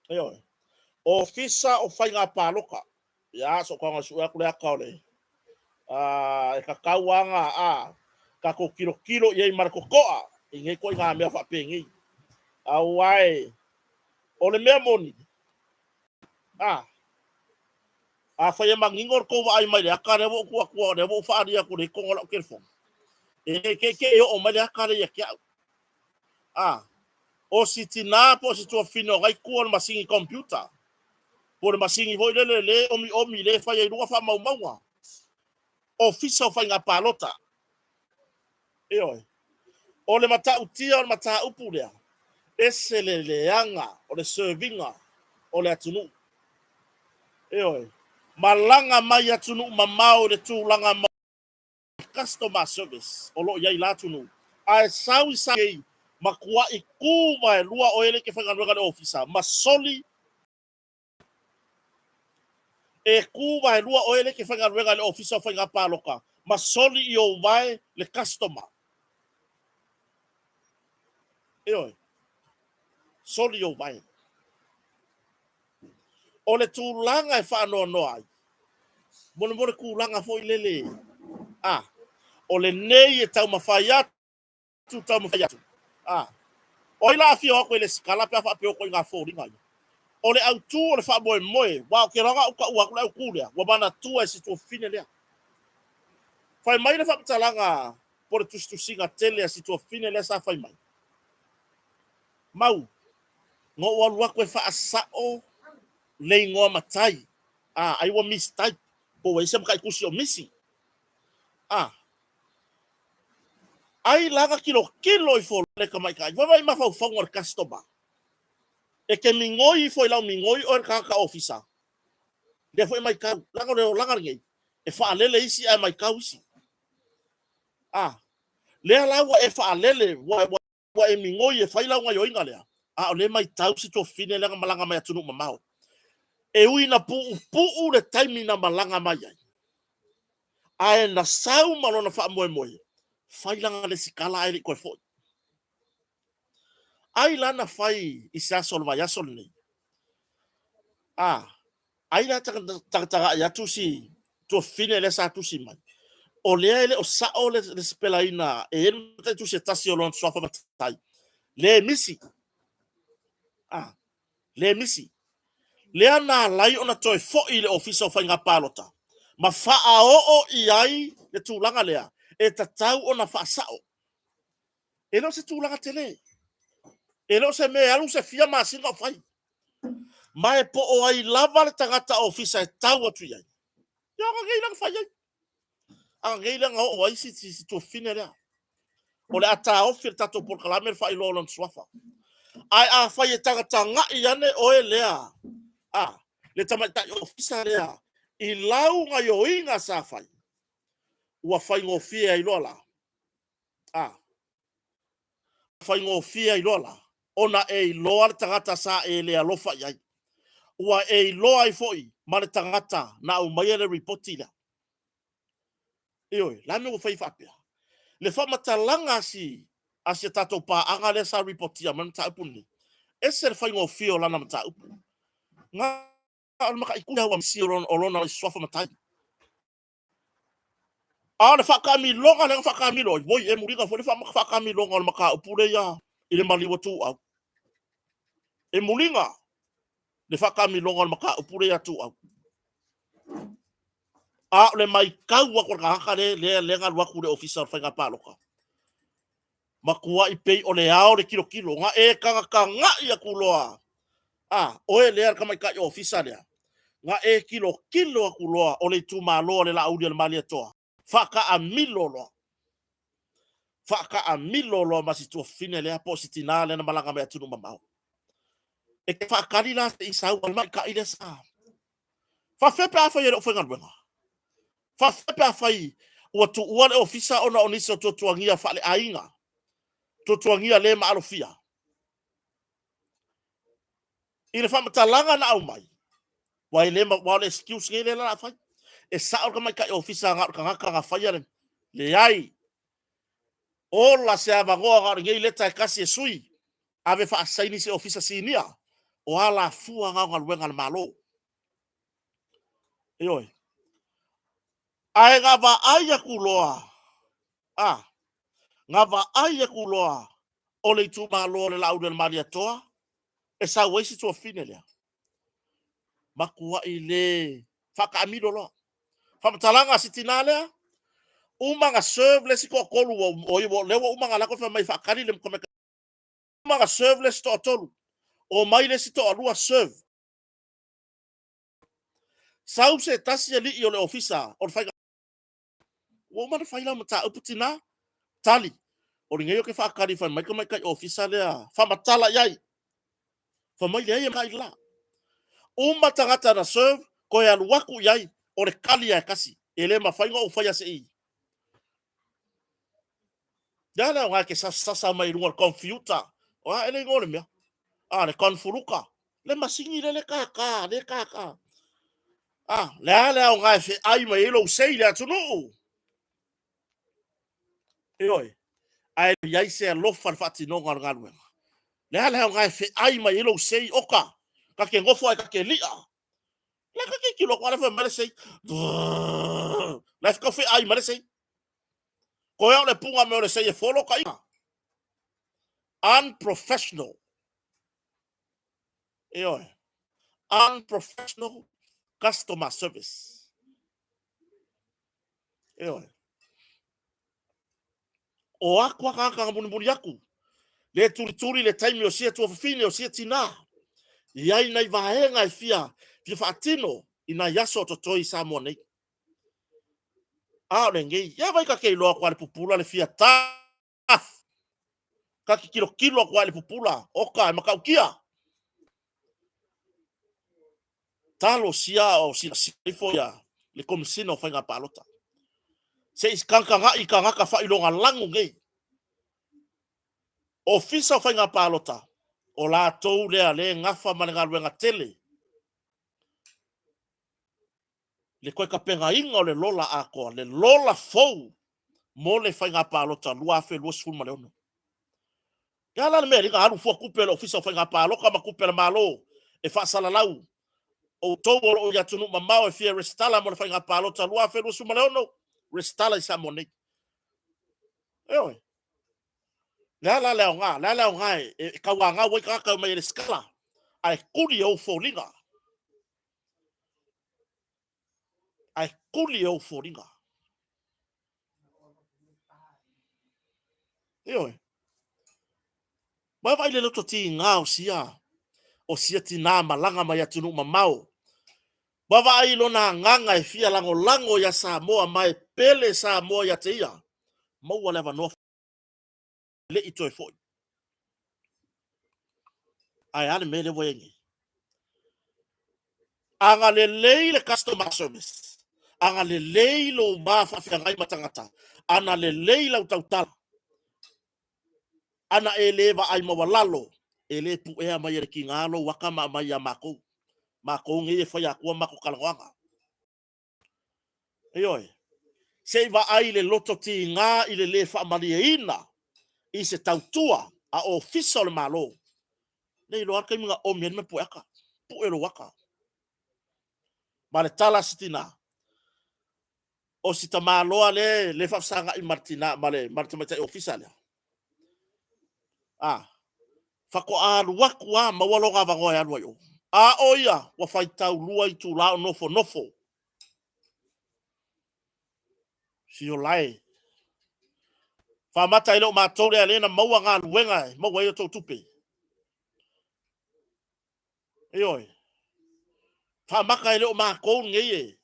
Ioe. Ofisa o Faiga Palota. Ia, so taga sue atu le ata o le e tatau lava ona a tatou tilotilo i ai ma le totoa i nei ituaiga mea faapenei. Aua e, o le mea moni, a, afai e manino le tou vaai mai i le ata lea ua ou tuu atua, lea ua ou faaalia atu nei i totonu o lau telefoni, e te i te i oo mai le ata lea ia te au. A, o si tinā po o si tuafafine o na i tua o le masini computer, po o le masini foi lele le omiomi le fai ai i luga faamaumauga, Ofisa o Faiga Palota. Ioe. O le matautia o le mataupu lea, ese le leaga o le serviga o le atunuu. Ioe. Malaga mai atunuu mamao i le tulaga customer service o lo o i ai i la atunuu, ae sau i nei, matuai tu vaelua oe le te faigaluega i le ofisa ma soli e tu vaelua oe le te faigaluega i le ofisa o faiga palota ma soli i ou vae le customer. Ioe, soli i ou vae. O le tulaga e faanoanoa ai, mo le tulaga foi lele, a, o lenei e taumafai atu, taumafai atu, a, o ai la afio atu e lesitala pe a faapea o ituaiga foliga ia? O le autu o le faamoemoe, aua ou te iloa na ou taua atu le autu lea, ua manatua e si tuafafine lea. Fai mai le faamatalaga po o le tusitusiga tele a si tuafafine lea sa fai mai. Mau, na ou alu atu e faasao le igoa matai, a, ai ua mistype, po ua i ai se mataitusi o misi. A, ai la na tilotilo ifo le tamaitai, vaavaai i mafaufauga o le customer. E te migoi ifo i lau migoi oe le tagata ofisa. Lea foi e matau, leaga o le olaga lenei, e faalele isi ae matau isi. A, lea la ua e faalele, ua e migoi e fai lau gaoioiga lea, a o lea e matau si tuafafine lea na malaga mai atunuu mamao. E ui ina puupuu le taimi na malaga mai ai, ae na sau ma lona faamoemoe, fai lana lesitala ae le i toe foi. Ai la na fai i se aso o le vaiaso lenei? A, ai la tagatagai atu si tuafafine lea sa tusi mai, o lea e le o sao le sipelaina, e i ai le mataitusi e tasi o lona suafa matai, lea e misi. A, lea e misi. Lea na ala ai ona toe foi i le Ofisa o Faiga Palota ma faaoo i ai le tulaga lea e tatau ona faasao. E le o se tulaga tele. E le o se mea e alu se fia masina o fai. Ma e po o ai lava le tagata ofisa e tau atu i ai. Ia ona nei lea na fai ai. A nei lea na oo ai si tuafafine lea. O le a taofi e le tatou polokalame le faailoa o lona suafa. Ae afai e tagatagai ane oe lea, a, le tamaitai ofisa lea i lau gaoioiga sa fai, ua faigofie ai loa la, a, faigofie ai loa la ona e iloa le tagata sa e le alofa i ai. Ua e iloa ai foi ma le tagata na aumaia le lipoti lea. Ioe, o le a le mea ua fai ai faapea? Le faamatalaga a si a tatou paaga lea sa ripotia mai le mataupu lenei, ese le faigofie o lana mataupu. Na o le mataitu lava o lona suafa matai. A o le faataamiloga lea na faataamilo ai, oi, e muliga foi le faataamiloga o le mataupu lea i le maliu a Tuuau. E muliga le faataamiloga o le mataupu lea ia Tuuau. A o le matau atu a le tagata lea na alu atu i le Ofisa o le Faiga Palota, matuai pei o le ao le tilotilo, na e tagatagai atu loa, a, oe lea le tamaitai ofisa lea, na e tilotilo atu loa o le itumalo a le Laauli a le Malietoa, faataamilo loa, faataamilo loa ma si tuafafine lea po o si tina lea na malaga mai atunuu mamao. E te faatali la se i sau ai le matai lea sa faafefea pe afai e le o faigaluega? Faafefea pe afai ua tuua le ofisa ona o nisi o tuatuagia faaleaiga, tuatuagia le maalofia? I le faamatalaga na aumai, ua e le, aua o le excuse nei lea o le a fai. E sao le tamaitai ofisa na o le tagata na faia le... Leai. Ola se avanoa na o lenei leta e tasi e sui, ave faasaini i se ofisa sinia, o alafua na o galuega a le Malo. Ioe. Ae na vaai atu loa, a, na vaai atu loa o le itumalo o le Laauli o le Malietoa e sau ai si tuafafine lea, matuai le faataamilo loa. Faamatalaga a si tina lea, uma na serve le isi toatolu, o lea ua uma ona alu atu fai mai faatali le tamaitai. Uma na serve le isi toatolu, omai le isi toalua serve. Sau se tasi alii o le ofisa o le faiga. Ua uma ona fai lau mataupu tina, tali. O lenei ou te faatali fai mai le tamaitai ofisa lea, faamatala i ai. Fai mai leai e mai la. Uma tagata na serve, toe alu atu i ai, o le tali lava e tasi. E le mafai ona ou faia se i. Le a le aoga e te sasasa mai i luga o le komepiuta. O a ea le igoa o le mea? A, le konfuluta. Le masini lea le tata, le tata. A, le a le aoga e feai mai ai lou sei i le atunuu? Ioe, ae i ai se alofa i le faatinoga o le galuega. Le a le aoga e feai mai ai lou sei, oka, ta te nofo ae ta te li'a. La ka kiki lo kwa le mai le sei. La ka fe ai mai le sei. Ko le punga me o le sei e folo ka ina. Unprofessional. Ioe. Unprofessional customer service. Ioe. O aku akakanga mulimuli aku. Le tulituli le taimi o sia tuafafine o sia tinā. I ai nai vaega e fia, fia faatino i nai aso o totoe i Samoa nei. A o lenei, ia vai ka ke iloa aku a le pupula le fia taf. Ka ki kilo kilo aku a le pupula, oka e matautia. Talosia o silasila ifo ia le Komesina o Faiga Palota. Se i kangkangaʻi i kagaka faailoga lago nei. Ofisa o Faiga Palota, o latou lea le gafa ma le galuega tele le toe tapenaina o le lola atoa, le lola fou mo le Faiga Palota 2026. Le a la le mea e alu fua tupe a le Ofisa o Faiga Palota ma tupe a le Malo e faasalalau outou o lo o i atunuu mamao e fia resitala mo le Faiga Palota 2026, resitala i Samoa nei. Ioe. Le a la le aoga, le a le aoga e tauagau ai tagata e omai e resitala, ae tuli e ou foliga. Ae tuli e ou foliga. Ioe. Vaavaai le loto tiga o sia, o sia tinā malaga mai atunuu mamao. Vaavaai lona agaga e fia lagolago iā Samoa ma e pele Samoa ia te ia. Maua le avanoa le i toe foi. Ae a le mea lea ua i ai nei? Agalelei le customer service. Agalelei lou va faafeagai ma tagata. Ana lelei lau tautala. Ana e le vaai maualalo, e le puea mai e le tiga lou aka ma aumai ia makou. Makou nei e faia atua matou talanoaga. Ioe. Se i vaai le loto tiga i le le faamalieina i se tautua a ofisa o le Malo. Le iloa le taimi na omi ai le mea pue aka, pue lou aka. Ma le tala a si tina, o si tamaloa le le faafesagai ma le tina ma le ma le tamaitai ofisa lea. A faatoa alu atu a maua lona avanoa e alu ai o. A o ia ua faitau lua itula o nofonofo. Siolae. Faamata e le o matou lea lea na maua galuega e maua ai a outou tupe. Ioe. Faamata e le o matou lenei e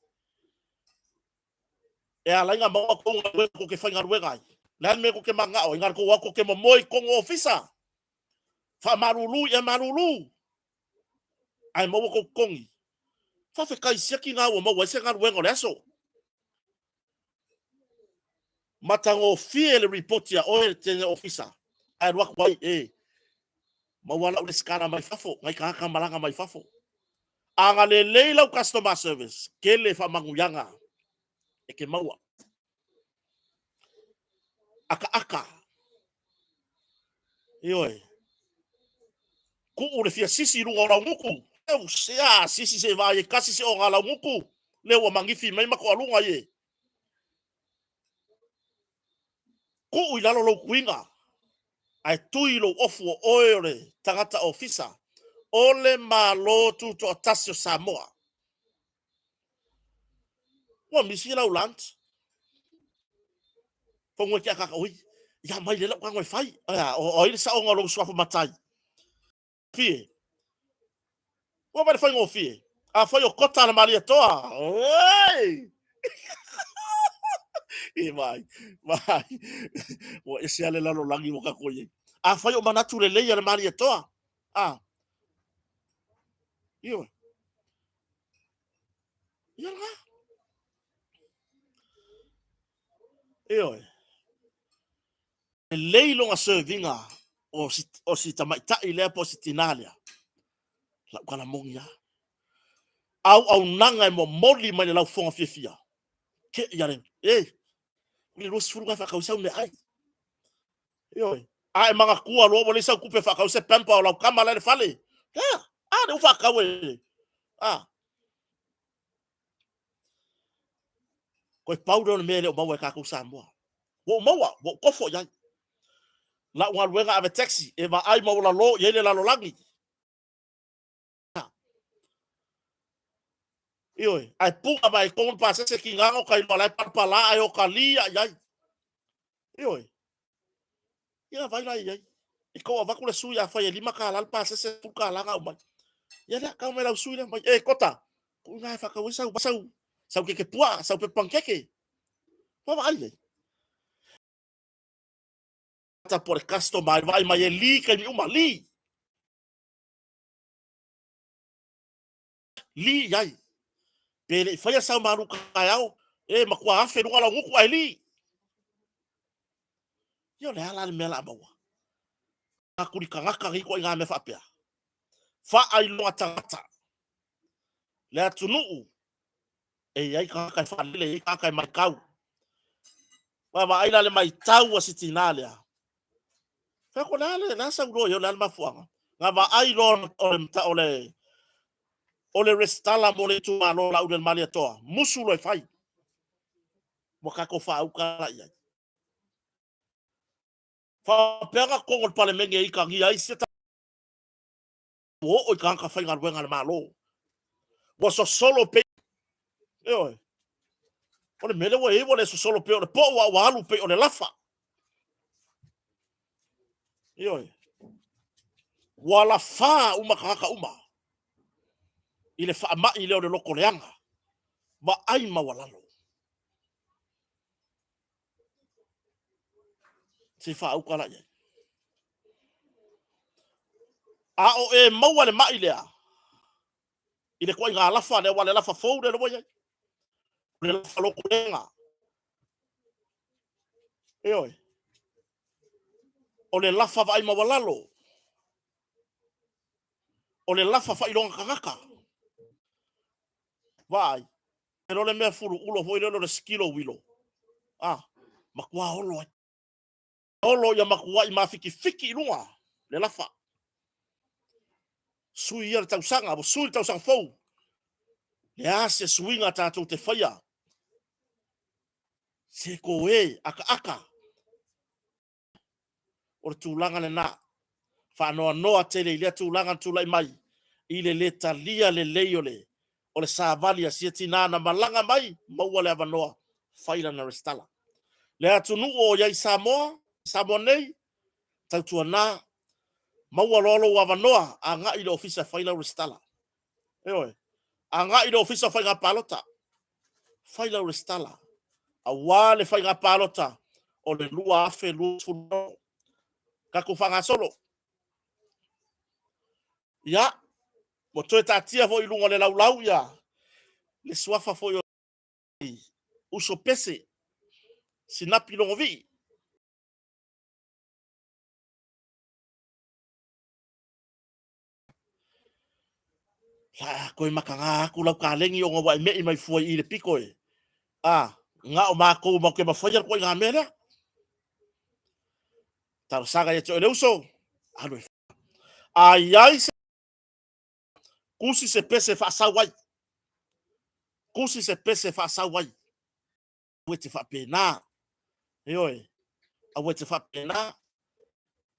e ala ai ona maua tou galuega tou te faigaluega ai. Le a le mea tou te mananao ai? Na o le tou o atu tou te momoe i totonu o ofisa. Faamalulu ia malulu. Ae maua tou totogi. Faafetai siaki na ua maua ai se galuega o le aso. Matagofie le ripoti a oe le tele ofisa. Ae alu atu ai e maua lau resitala mai fafo, nai tagata malaga mai fafo. Agalelei lau customer service, tele faamanuiaga e te maua. Akaaka. Ioe. Tuu le fia sisi i luga o laugutu. Eu sea sisi se vaai e kasi se oga laugutu. Lea ua magifi mai ma toaluga ie. Tuu i lalo lou tuiga, ae tui i lou ofu o oe o le tagata ofisa o le Malo Tutoatasi o Samoa. Ua misi lau lunch. Fono e te akaka oi. Ia mai le lau tago e fai. O ai le saoga o lou suafa matai. Fie. Ua vai le faigofie. A fai o kota na malia toa. Oi! E vai, vai. Ua ese ale lalolagi ua kako i ai. A fai o manatu lelei a le malia toa. A. Ioe. Ia la. Ioe. Lelei lona serviga o si, o si tamaitai lea po o si tinā lea. Lau tala moni lava. Auaunaga e momoli mai le laufoga fiafia. Ke ia le, e, le 20 ka whakau sau meaai. Ioe. A e manatua loa ua leai sau tupe e faatau se pamper o lau tama la i le fale. Ia, a lea ua faatau e, a. Koe pau lea o le mea e le o maua e tatou Samoa. Ua ou maua, ua ou kofo i ai. Lau galuega ave taxi, e vaai maualalo i ai le lalolagi. Ioe, ae puga mai totonu le pasese tiga ona ta iloa la e palapala ae o tali lava i ai. Ioe. Ia vai la i ai. I tou avatu le sui afai e $5 le pasese, $10 na aumai. Ia lea, tau mai lau sui lea mai. E Kota, tuu ina e faatau ai sau sau sau keke puaa, sau pepa panikeke. Vaavaai i ai. Ta po o le customer e vaai mai e li taimi uma, li. Li i ai. Pe le i faia sau malu taeao, e matua afe luga lau gutu ae li. Ia o le a la le mea la a maua? A kuli tagata nei ituaiga mea faapea. Faailoga tagata. Le atunuu e i ai tagata e faalele, e i ai tagata e matau. Vaavaai la le matau a si tinā lea. Fai atu, o le a le, le a sau loa i ai, o le a le mafuaaga? Na vaai loa o le, o le, o le resitala mo le itumalo o Laaulialemalietoa, musu loa e fai. Ua tatou faauta la i ai. Faapea na totonu o le Palemene e itagia ai se ua oo i tagata faigaluega a le Malo. Ua sosolo pei, ioe, o le mea lea ua i ai ua le sosolo pei o le po'u a ua alu pei o le lafa. Ioe, ua lafā uma tagata uma i le faamai lea o le loto leaga, vaai maualalo. Se i faauka la i ai. A o e maua le mai lea i le ituaiga lafa lea, aua o le lafa fou lea ua i ai, o le lafa lotolega. Ioe. O le lafa vaai maualalo. O le lafa faailoga tagata. Vaai, e le mea fuluulo foi lea o le sikilo uilo. Ah, matua olo ai. Olo ia matuai mafitifiti i luga le lafa. Sui ia le tausaga, ua sui le tausaga fou. Le a se suiga tatou te faia? Se koe akaaka. O le tulaga lena. Faanoanoa tele i lea tulaga na tulai mai i le le talia lelei o le o le savali a sia tinā na malaga mai, maua le avanoa, fai lana resitala. Le atunuu o i ai Samoa, Samoa nei, tautuana, maua loa lou avanoa, agai i le ofisa e fai lau resitala. Ioe, agai i le ofisa o faiga palota, fai lau resitala, aua le faiga palota o le 2026. Tatou faagasolo. Ia, ua toe taatia foi i luga o le laulau ia le suafa foi o uso Pese, Sinapi Logovii. La koe mataga atu lau kalegi ona ua e me'i mai fua i i le pito e. A, na o matou matou te mafaia le ituaiga mea lea. Talosaga ia te oe le uso, alu e. A i ai se tusi se pese e faasau ai. Tusi se pese e faasau ai. Aua e te faapena. Ioe, aua e te faapena.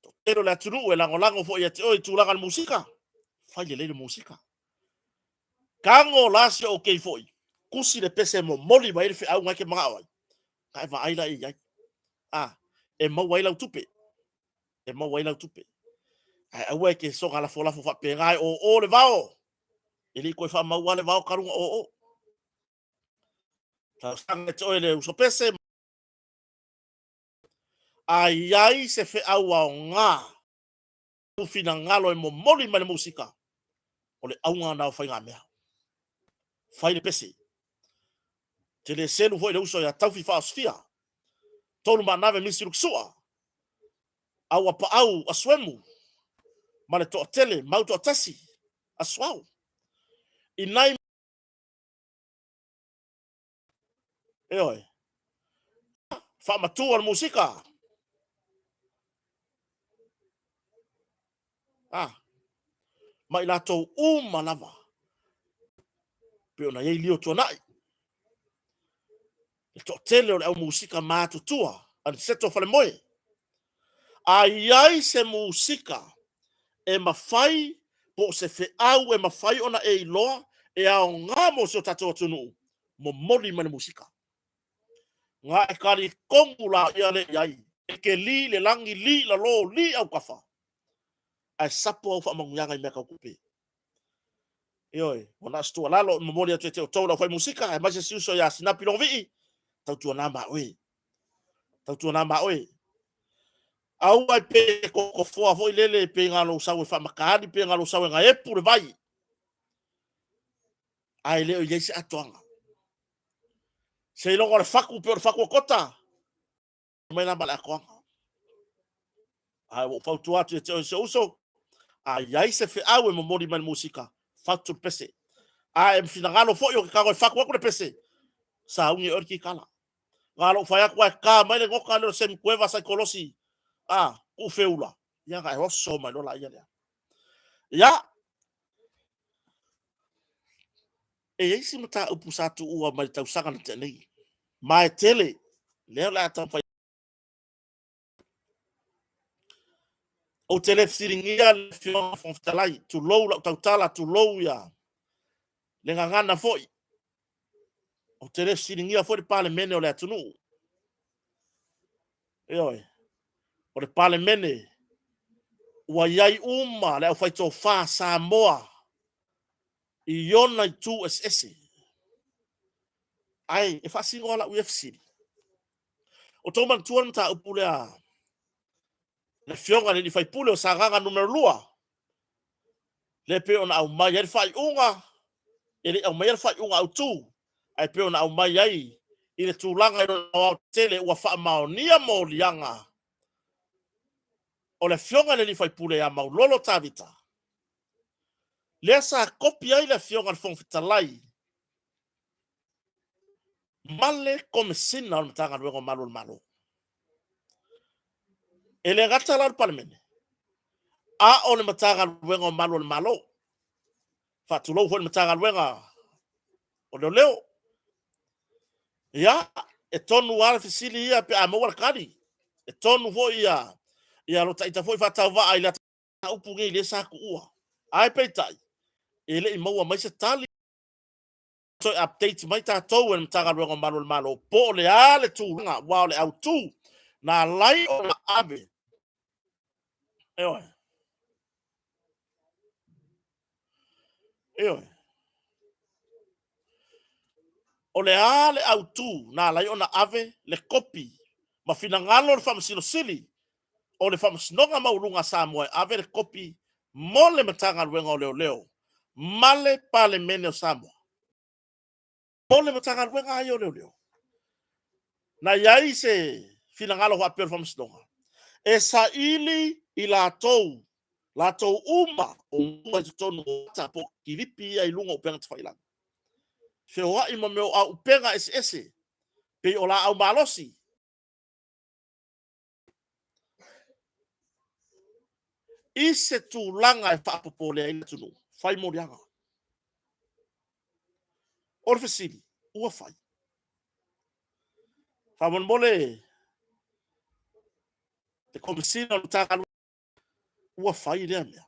Toatele o le atunuu e lagolago foi ia te oe i tulaga o le musika. Fai lelei le musika. Tago la si ou kei foi, tusi le pese e momoli mai ai le feau na e te manao ai. Na e vaai la i ai. A, e maua ai lau tupe. E maua ai lau tupe. Ae aua e te soga lafolafo faapena e oo le vao. E le i toe faamaua le vao talu ona oo. Talosaga ia te oe le uso pese. A i ai se feau aoga, ou finagalo e momoli mai le musika, o le auga lena o faigamea. Fai le pese. Te le selu foi le uso ia Taufi Faaosofia, Tolu Maanave Misi Lukisua, Aua Paau Asuemu, ma le toatele Mau Toatasi Asuao. I nai Ioe. Faamatua le musika. Ah. Ma i latou uma lava. Pei ona i ai lio tuanai. Le toatele o le au musika matutua Aniceto Falemoe. A i ai se musika e mafai po o se feau e mafai ona e iloa e aoga mo si o tatou atunuu, momoli mai le musika. Ga e talikogu la ia le i ai, e ke li le lagi, li lalo, li aukafa, ae sapo au faamanuiaga i mea tau tupe. Ioe, ua na o se tuualalo e momoli atu ia te outou le aufai musika, aemaise si uso ia Sinapi Logovii, tautuana ma oe. Tautuana ma oe. Aua e pe tofoa foi lele pe na lou sau e faamataali, pe na lou sau e gaepu le vai. Ae le o i ai se atoaga. Seiloga o le fatu pe o le fatu o kota, mai la ma le atoaga. Ae ua ou fautua atu ia te oe si ou uso, a i ai se feau e momoli mai le musika, fatu le pese. A e finagalo foi o ke tago e fatu atu le pese, sauni e oe le kikala. Na lou fai atu ae ta mai le nota lea o le Semikueva Saikolosi, a, tuu feula, ia na e oso mai loa laia lea. Ia, e i ai si mataupu sa tuua mai le tausaga na tea nei, ma e tele, lea o le a taumafai. Ou te le fesiligia le Afioga i le Fofoga Fetalai, tulou lau tautala, tulou ia le gagana foi. Ou te le fesiligia foi le Palemene o le atunuu. Ioe, o le Palemene ua i ai uma le aufaitofa Samoa i ona itu eseese. Ae e faasino lava lau ia fesili. O tou manatua le mataupu lea le Afioga i le sui usufono o Sagaga Nu.2, lea e pei ona aumai ai le faaiuga, e le i aumaia le faaiuga autu, ae pei ona aumai ai i le tulaga i lona aoaotetele ua faamaonia moliaga o le Afioga i le sui usufono ia Maulolo Tavita, lea sa kopi ai le Afioga i le Fofoga Fetalai ma le Komesina o le Matagaluega o Malu o le Malo. E le gata la o le Palemene, a o le Matagaluega o Malu o le Malo. Faatulou foi le Matagaluega o Leoleo. Ia, e tonu lava le fesili ia pe a maua le tali. E tonu foi ia, ia lo taita foi faatauvaa i le upu nei lea sa tuua. Ae peitai, e le i maua mai se tali toe update mai tatou e le Matagaluega o Malu o le Malo po o le a le tulaga, aua o le autu na ala ai ona ave. Ioe. Ioe. O le a le autu na ala ai ona ave le kopi ma finagalo o le Faamasino Sili o le Faamasinoga Maualuga a Samoa e ave le kopi mo le Matagaluega o Leoleo ma le Palemene o Samoa. Mo le Matagaluega lava ia o Leoleo, na i ai se finagalo faapea o le Faamasinoga e saili i latou, latou uma o maua i totonu o ata po o kilipi ia i luga o upega tafailagi, feoai ma mea o auupega eseese pei o laau malosi, i se tulaga e faapopole ai le atunuu, fai moliaga. O le fesili, ua fai? Faamolemole le Komesina o le Matagaluega, ua fai lea mea?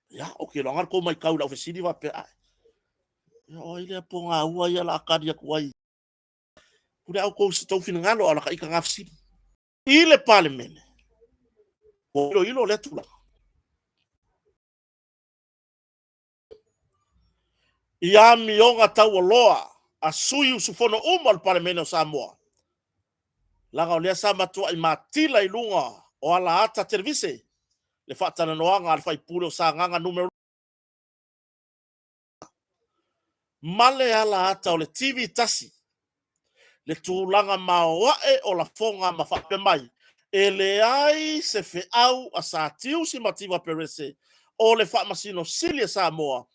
Ia, ou te iloa na tou matau i lau fesili faapea, ae, o ai lea pogaua ia o le a tali atu ai? Pule lava outou i so outou finagalo, a o la ta ita na fesili. I le Palemene, ua iloilo lea tulaga. I amioga taualoa a sui usufono uma o le Palemene o Samoa, leaga o lea sa matuai matila i luga o alaata televise le faatalanoaga a le faipule o Sagaga Nu. Ma le ala ata o le TV 1, le tulaga maoae o lafoga ma faapea mai, e leai se feau a Satiusi Mativa Perese o le Faamasino Sili a Samoa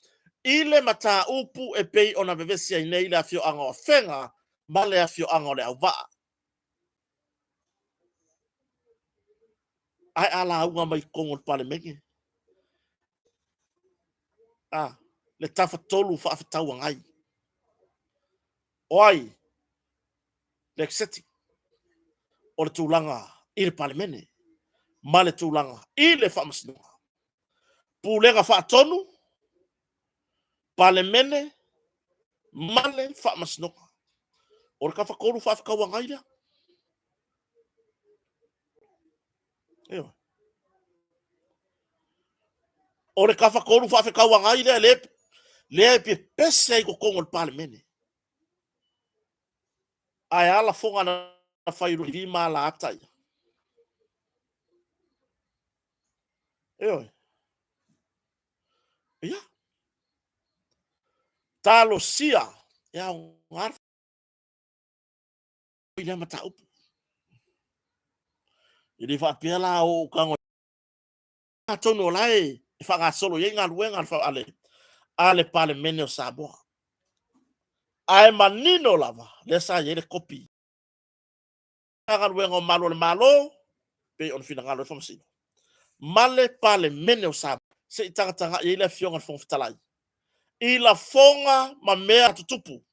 i le mataupu e pei ona vevesi ai nei le afioaga o Afega ma le afioaga o Leauvaa. Ae a lauga mai i totonu o le Palemene, a, le Tafatolu Faafetauagai. O ai le executive? O le tulaga i le Palemene ma le tulaga i le Faamasinoga. Pulega Faatonu, Palemene ma le Faamasinoga. O le tafatolu faafetauagai lea. Ioe. O le tafatolu faafetauagai lea, lea, lea e pepese ai i totonu o le Palemene. Ae a lafoga na fai i ma alaata ia? Ioe. Ia. Talosia e aoga i lea mataupu. E le faapea la o ou tago atonu o la e faagasolo i ai galuega a le Palemene o Samoa. Ae manino lava, lea sa i ai le kopi Matagaluega o Malu o le Malo, pei ona finagalo ai le Faamasino, ma le Palemene o Samoa, se i tagatagai ai le Afioga i le Fofoga Fetalai i lafoga ma mea tutupu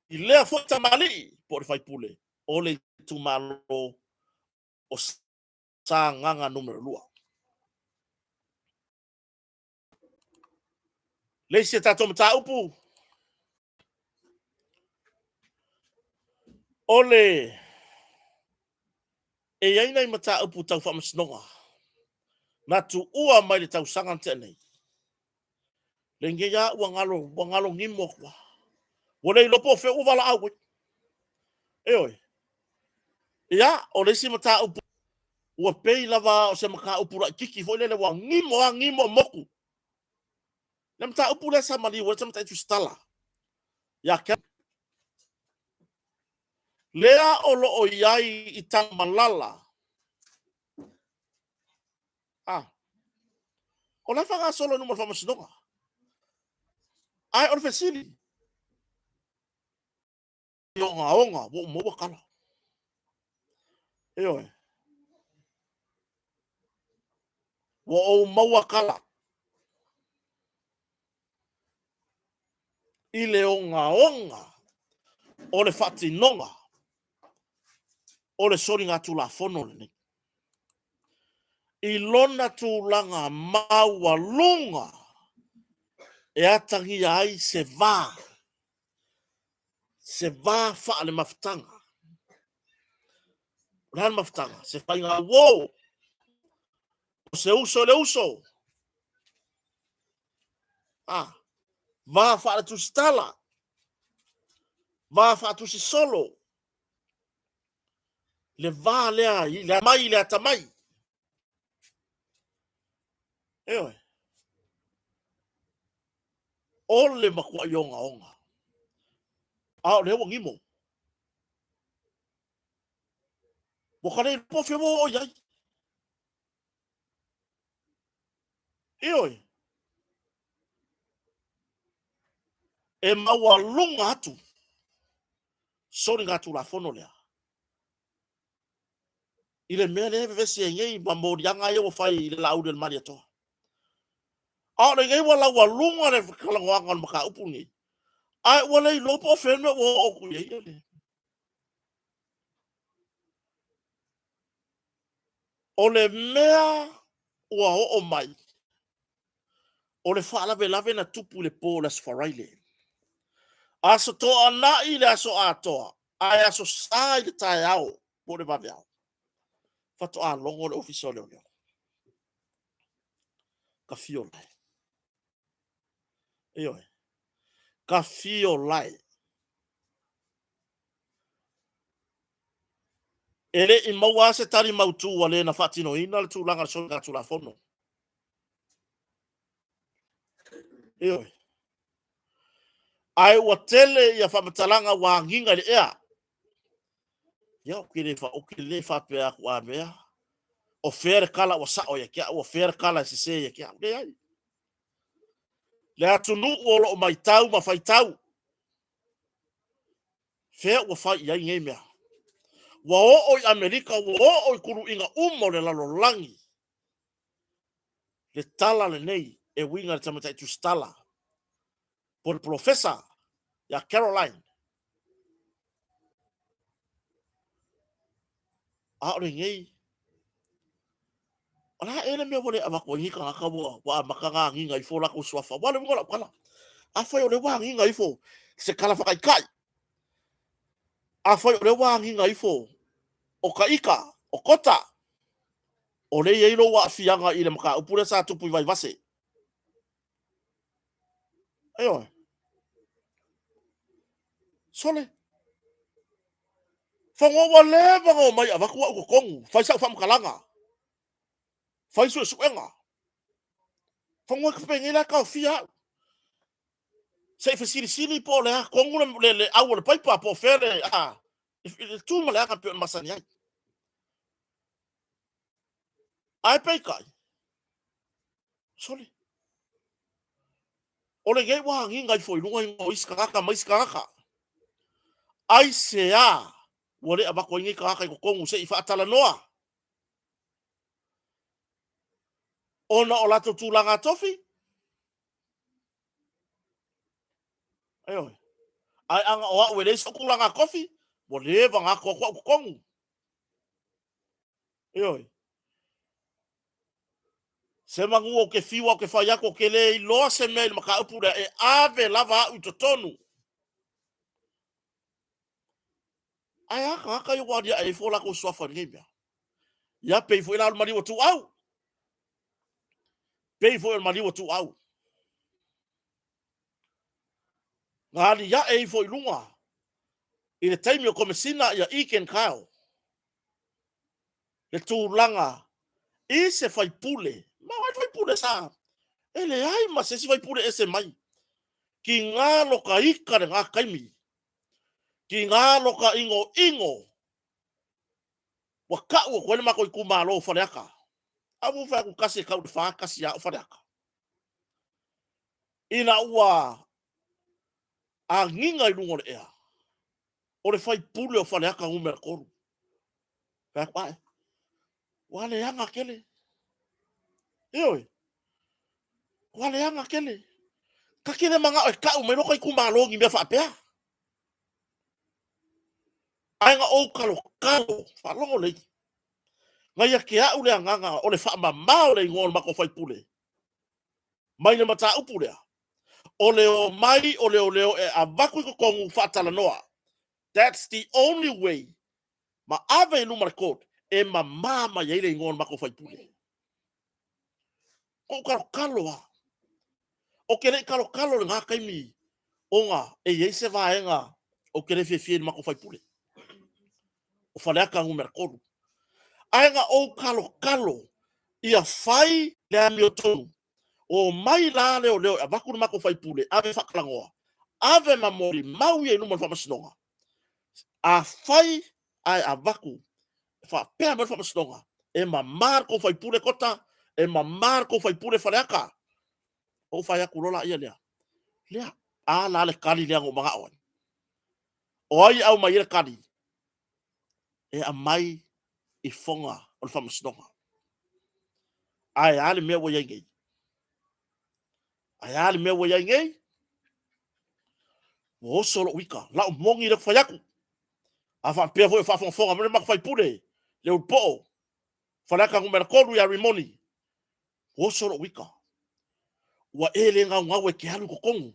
i lea foi tamalii po o le faipule o le itumalo o Sagaga Nu.2. Le isi a tatou mataupu, o le e i ai nai mataupu tau faamasinoga na tuua mai le tausaga na tea nei. Lenei lava ua galo, ua galo nimo atu lava. Ua le iloa po o fea ua valaau ai. Ioe. Ia, o le isi mataupu ua pei lava o se mataupu laitiiti foi lele ua nimo lava nimo motu. Le mataupu lea sa maliu ai le tamaitai Tusitala ia Kel. Lea o lo o i ai i Tanumalala. Ah, o la e faagasolo i luma o le faamasinoga. Ae o le fesili, ogaoga ua ou maua tala. Ioe. Ua ou maua tala i le ogaoga o le faatinoga o le soligatulafono lenei i lona tulaga maualuga e atagia ai se va, se va faalemafutaga. O le a le mafutaga? Se faiga uo, o se uso i le uso. A, va faaletusitala, va faatusisolo, le va lea i le mai i le atamai. Ioe. O le matuai ogaoga. A o lea ua nimo. Ua ta le iloa po o fea ua oo i ai. Ioe. E maualuga atu soligatulafono lea i le mea lea e vevesi ai nei ma moliaga ia ua fai i le Laauli o le Malietoa. A o lenei ua laualuga le talanoaga o le mataupu lenei, ae ua le iloa po o fea le mea ua oo atu i ai le... O le mea ua oo mai, o le faalavelave na tupu i le po o le Aso Faraile. Aso Toonai le aso atoa, ae Aso Sa i le taeao po o le vaveao, faatoa logo le Ofisa o Leoleo. Tafio lae. Ioe. Tafio lae. E le i maua lava se tali mautu a le na faatinoina le tulaga o le soligatulafono. Ioe. Ae ua tele ia faamatalaga ua agiga i le ea. Ia, ou te le, ou te le faapea atu a mea, o fea le tala ua sao ia te au, o fea le tala e sese ia te au. Leai. Le atunuu o lo o matau ma faitau, fea ua fai i ai nei mea. Ua oo i Amerika, ua oo i kuluiga uma o le lalolagi le tala lenei e uiga i le tamaitai tusitala po o le polofesa ia Caroline. A o lenei, o le a ea le mea ua le avatu ai nei tagata ua amata ona agiga ifo o latou suafa? Aua o le uiga o lau tala, afai o lea ua agiga ifo se tala faataitai, afai o lea ua agiga ifo o taita, o Kota, o lea e i ai lou aafiaga i le mataupu lea sa tupu i Vaivase. Ioe. Sole. Fanua ua leva ona omai e avatu au i totonu, fai sau faamatalaga, fai suesuega. Fanua e penei la e taofia au. Se i fesilisili po o le a tonu le au o le paipa po o fea le, a, le tu ma le aga pei ona masani ai. Ae peitai, sole, o lenei ua agiga ifo i luga igoa o isi tagata ma isi tagata. Aisea ua le avatu ai nei tagata i totonu se i faatalanoa? Ona o latou tulaga tofi? Ioe. Ae ana o au e leai sou tulaga tofi, ua leva ona ato atu au i totonu. Ioe. Se manu ou te fiu ou te fai atu ou te le iloa se mea i le mataupu lea, e ave lava au i totonu. Ae a tagata ia ua aliae ifo o latou suafa i lenei mea? Ia pei foi la o le maliu a Tuuau. Pei foi o le maliu a Tuuau. Na aliae ifo i luga i le taimi o Komesina ia Egan Kyle le tulaga i se faipule, ma o ai le faipule sa, e leai ma se isi faipule ese mai. Tiga lota ita lena taimi, tiga lota inoino, ua tau atu ai le matou itumalo o Faleata. A ua fai atu tasi e tau i le fa, tasi lava o Faleata. Ina ua agiga i luga o le ea, o le faipule o Faleata numera 3. Fai atu, ae, ua leaga tele. Ioe, ua leaga tele. Ta te le manao e tau mai lota itumalo ni mea faapea. Ae na ou talotalo, faalogo lelei, na ia te au le agaga o le faamama o le igoa o le matou faipule mai le mataupu lea, o le omai o leoleo e avatu i totonu faatalanoa. That's the only way ma ave i luma le court e mama mai ai le igoa o le matou faipule. Ua ou talotalo lava. Ou te le i talotalo i lena taimi ona e i ai se vaega ou te le fiafia i le matou faipule o Faleata Nu.3. Ae na ou talotalo ia fai le amiotonu. Omai la leoleo e avatu le matou faipule, ave faatalanoa, ave ma molimau ia i luma o le faamasinoga. Afai ae avatu faapea mai le faamasinoga, e mama le tou faipule Kota, e mama le tou faipule Faleata. Ou fai atu loa laia lea, lea, a la le tali lea na ou manao ai. O ai e aumai ai le tali? E aumai i foga o le faamasinoga. Ae a le mea ua i ai nei? Ae a le mea ua i ai nei? Ua oso lou ita, lau moni lea fai atu. A faapea foi o faafogafoga mai le matou faipule, le Ulupoo, Faleata numera 3 ia Rimoni, ua oso lou ita. Ua e le gaugau e te alu i totonu.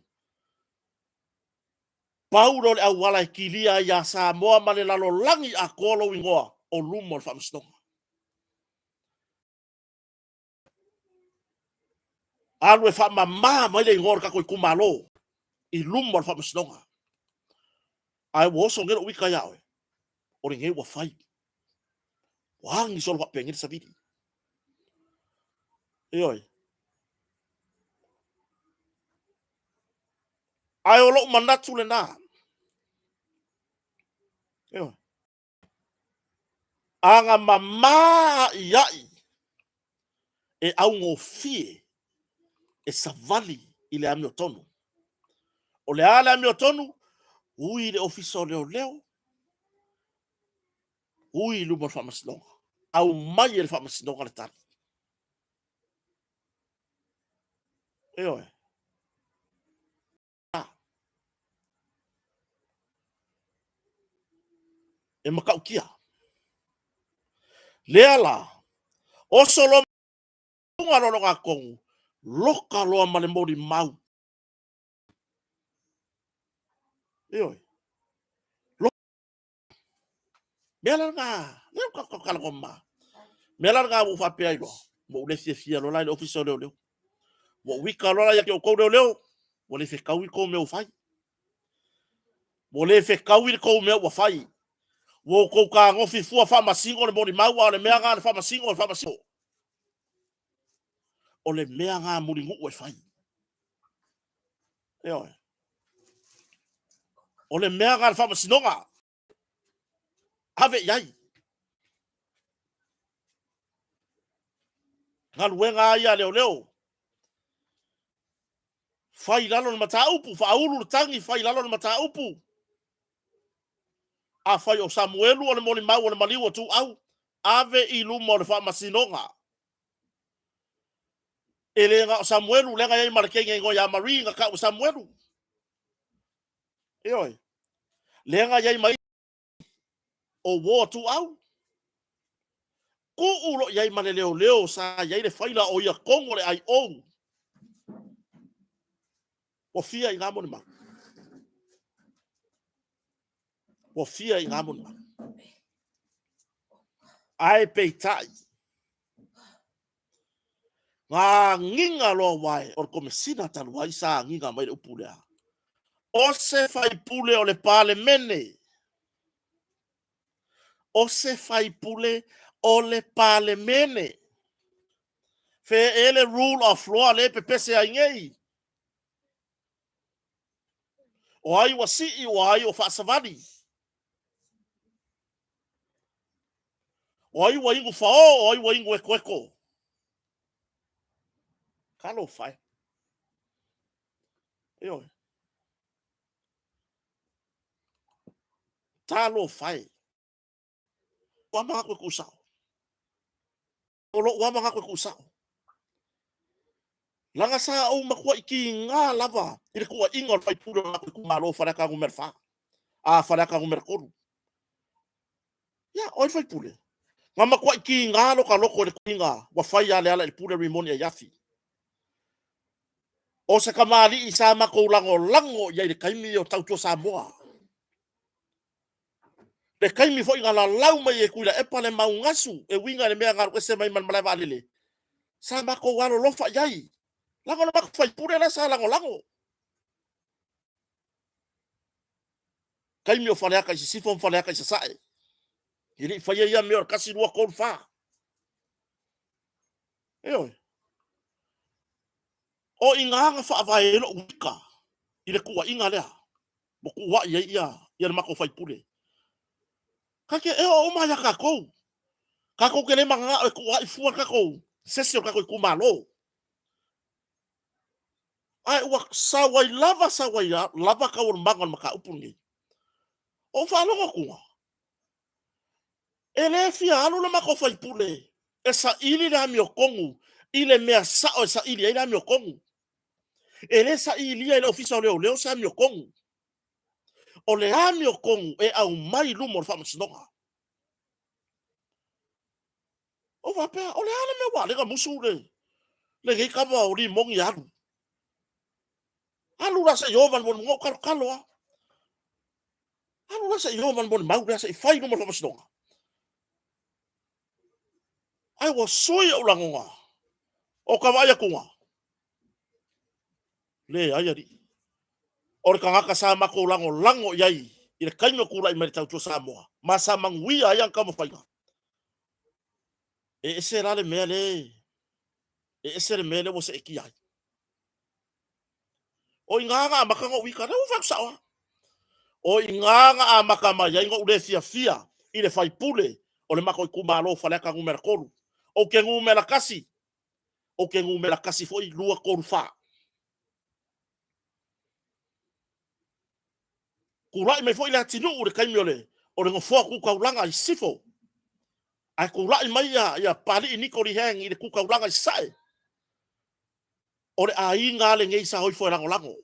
Pau lea o le auala e kilia ai ia Samoa ma le lalolagi atoa lou igoa o luma o le faamasinoga. Alu e faamama mai le igoa o le tatou itumalo i luma o le faamasinoga. Ae ua oso nei lou ita ia oe, o lenei ua fai. Ua agi solo faapenei le savili. Ioe. Ae o lou manatu lena. Ioe. Aga mamā a'ia'i e augofie e savali i le amiotonu. O le a le amiotonu? Ui i le Ofisa o Leoleo, ui i luma o le Faamasinoga, aumai e le Faamasinoga le tali. Ioe. E matautia. Lea la, oso loa ma luga loa le ogatotonu, loka loa ma le molimau. Ioe. Mea la lena, lea ua tatou talanoa mama. Mea la lena ua ou faapea ai loa, ua ou le fiafia loa la i le Ofisa o Leoleo. Ua ou ita loa la ia te outou leoleo, ua le fetaui le tou mea ua fai. Ua le fetaui le tou mea ua fai. Ua outou tagofi fua faamasino le molimau, a o le mea lena a le faamasino e faamasino. O le mea lena a Mulinuu e fai. Ioe. O le mea lena a le faamasinoga. Ave i ai. Galuega a ia a leoleo. Fai i lalo le mataupu, faaulu le tagi, fai i lalo le mataupu. Afai o Samuelu o le molimau o le maliu o Tuau, ave i luma o le faamasinoga. E le na o Samuelu, lea na i ai ma le teine igoa ia Marie na tau e Samuelu. Ioe. Lea na i ai ma o uo a Tuau. Tuu lo i ai ma le leoleo sa i ai le faila o ia tonu o le IO. Ua fia i ngā molimau. Ua fia i ngā molimau. Ae peitai, ngā agiga loa wae o le komesina talu ai sa agiga mai le upu lea. O se faipule o le Palemene. O se faipule o le Palemene. Fea e le rule of law le pepese ai nei. O ai ua sii, o ai ua faasavali. O ai ua inu fao, o ai ua inu ekoeko. Talofa e. Ioe. Talofa e. Ua manatu e tuusao. O lou lava manatu e tuusao. Leaga sa ou matuai kiga lava i le tuuaiga o le faipule o le matou itumalo o Faleata Nu.4, a Faleata Nu.3. Ia, o ai le faipule? Na matuai kiga lo ta loto i le tuuaiga ua fai ia Lealailepule Rimoni Aiafi. O se tamalii sa matou lagolago i ai i le taimi o Tautua Samoa. Le taimi foi na lalau mai e Tuilaepa le maugasu e uiga i le mea na alu ese mai ma le malae vaalele, sa matou alolofa i ai, leaga o le matou faipule la sa lagolago. Taimi o Faleata i Sisifo ma Faleata i Sasae, e le i faia ia mea o le 1, 2, 3, 4. Ioe. O i ina na faavae ai lou ika i le tuuaiga lea ua tuuai ai ia, ia le matou faipule. Ka te e oo uma ia tatou. Tatou te le mananao e tuuai fua le tatou sesi o le tatou itumalo. Ae ua sau ai lava, sau ai lava taualumaga o le mataupu lenei. Ou faalogo atuga, e le fia alu le matou faipule e saili le amiotonu i le mea sao e saili ai le amiotonu. E le sailia i le Ofisa o Leoleo se amiotonu. O le amiotonu e aumai i luma o le faamasinoga. Ou faapea, o le a le mea ua ala ai ona musu le, lenei tama o Rimoni e alu? Alu la se i o ma le molimau, talotalo lava. Alu la se i o ma le molimau lea se i fai i luma o le faamasinoga. Ae ua sui ou lagona o ka vaai atuga. Leai alii. O le tagata sa matou lagolago i ai i le taimi o tulai mai le Tautua Samoa, ma sa manuia ai ana taumafaiga. E ese la le mea le, e ese le mea lea ua seetia ai. O i ina na amata ona ou ita, lea ua fai atu sao lava. O i ina na amata mai ai ona ou le fiafia i le faipule o le matou itumalo o Faleata Nu.3. Ou te numera 1, ou te numera 1 foi, 2, 3, 4. Tulai mai foi Leatinuu i le taimi o le, o le nofoa tu taulaga i Sisifo. Ae tulai mai ia, ia Papalii Niko Lee Hang i le tu taulaga i Sasae. O le aiga lava lenei sa o ifo e lagolago.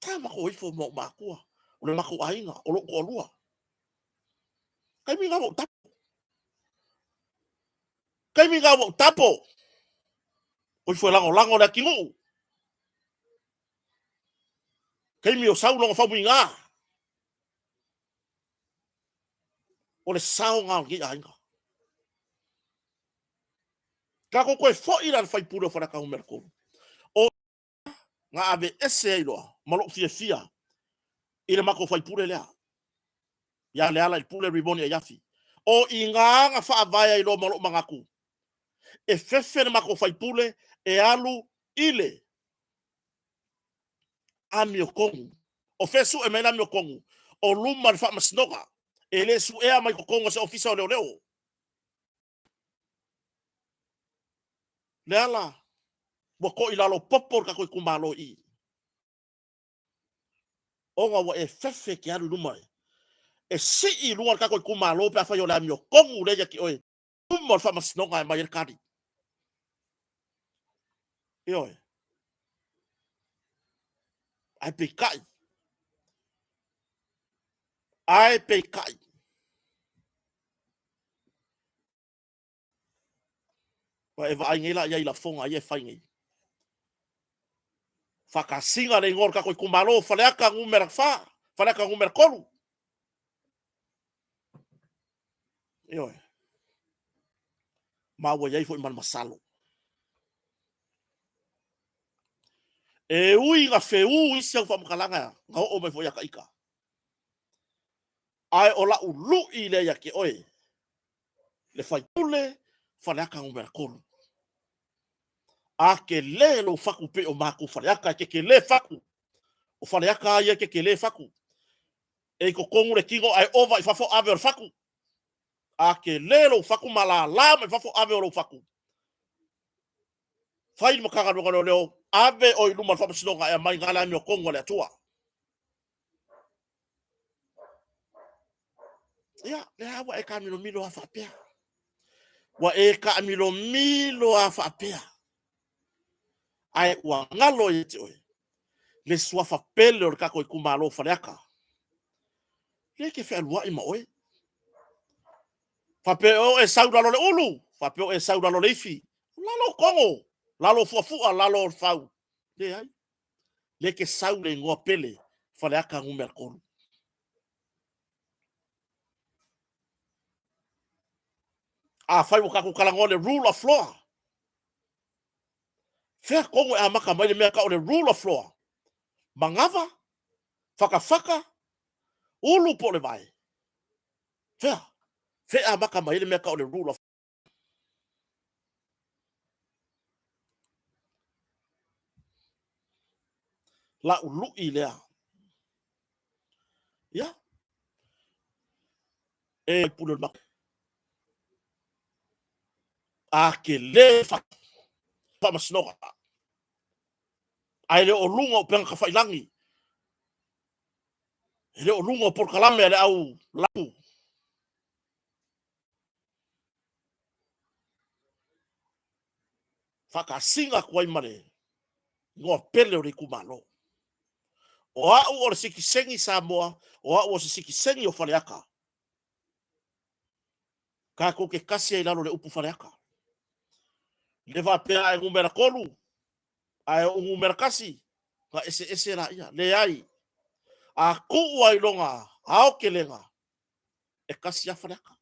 Sa matou o ifo ma ou matua, o le matou aiga, o lou toalua. Taimi na ua ou tapu. Taimi na ua ou tapo. O ifo e lagolago le atinuu. Taimi o sau lona faumuiga. O le sao na o lenei aiga. Tatou toe foi la le faipule o Faleata Nu.3. O na aveese ai loa ma lou fiafia i le matou faipule lea. Ia Lealailepule Rimoni Aiafi. O i ina na faavae ai loa ma lou manatu e fefe le matou faipule e alu i le amiotonu. O fea e sue mai le amiotonu? O luma o le faamasinoga. E le suea mai totonu o se ofisa o leoleo. Leala, ua toilalo popo le tatou itumalo i i. Ona ua e fefe e te alu i luma e sii i luga le tatou itumalo pe afai o le amiotonu lea ia te oe luma o le faamasinoga e aumai ai le tali. Ioe. Ae peitai, ae peitai, Ua e vaai nei la i ai lafoga ia e fai nei. Faatasiga le igoa o le tatou itumalo Faleata numera 4, Faleata numera 3. Ioe. Ma ua i ai foi ma le masalo. E ui na feū isi au faamatalaga na oo mai foi ia Taita. Ae o lau lui lea ia te oe, le faipule Faleata numera 3. A tele lou fatu pei o matou Faleata e tetele fatu. O Faleata a ia e tetele fatu. E i totonu le tino ae ova i fafo ave o le fatu. A tele lou fatu ma lala mai fafo ave o lou fatu. Fai le Matagaluega o Leoleo, ave oe i luma o le Faamasinoga e aumai na le amiotonu a le Atua. Ia, lea ua e taamilomilo lava faapea. Ua e taamilomilo lava faapea. Ae ua galo ia te oe le suafa pele o le tatou itumalo o Faleata. Lea e te fealuai ma oe. Faapea o e sau lalo o le ulu, faapea o e sau lalo o le ifi. Lalo o togo, lalo o fuafua, lalo o le fau. Leai. Lea e te sau le igoa pele Faleata numera 3. Afai ua tatou talanoa le rule of law, fea tonu e amata mai le mea tau o le rule of law? Manava, fatafata, ulu po o le vae? Fea? Fea e amata mai ai le mea tau o le rule of Lau lui lea. Ia. E pule o le A ke le faamasinoga. Ae le o luga o upega tafailagi. E le o luga o polokalame a le au lau. Faatasiga atu ai ma le igoa pele o le itumalo. O au o le sitiseni Samoa, o au o se sitiseni o Faleata. Tatou te tasi ai i lalo o le upu Faleata. Le faapea a e numera 3, ae o numera 1, na eseese laia. Leai. A tuu ai lona aotelega, e tasi lava Faleata.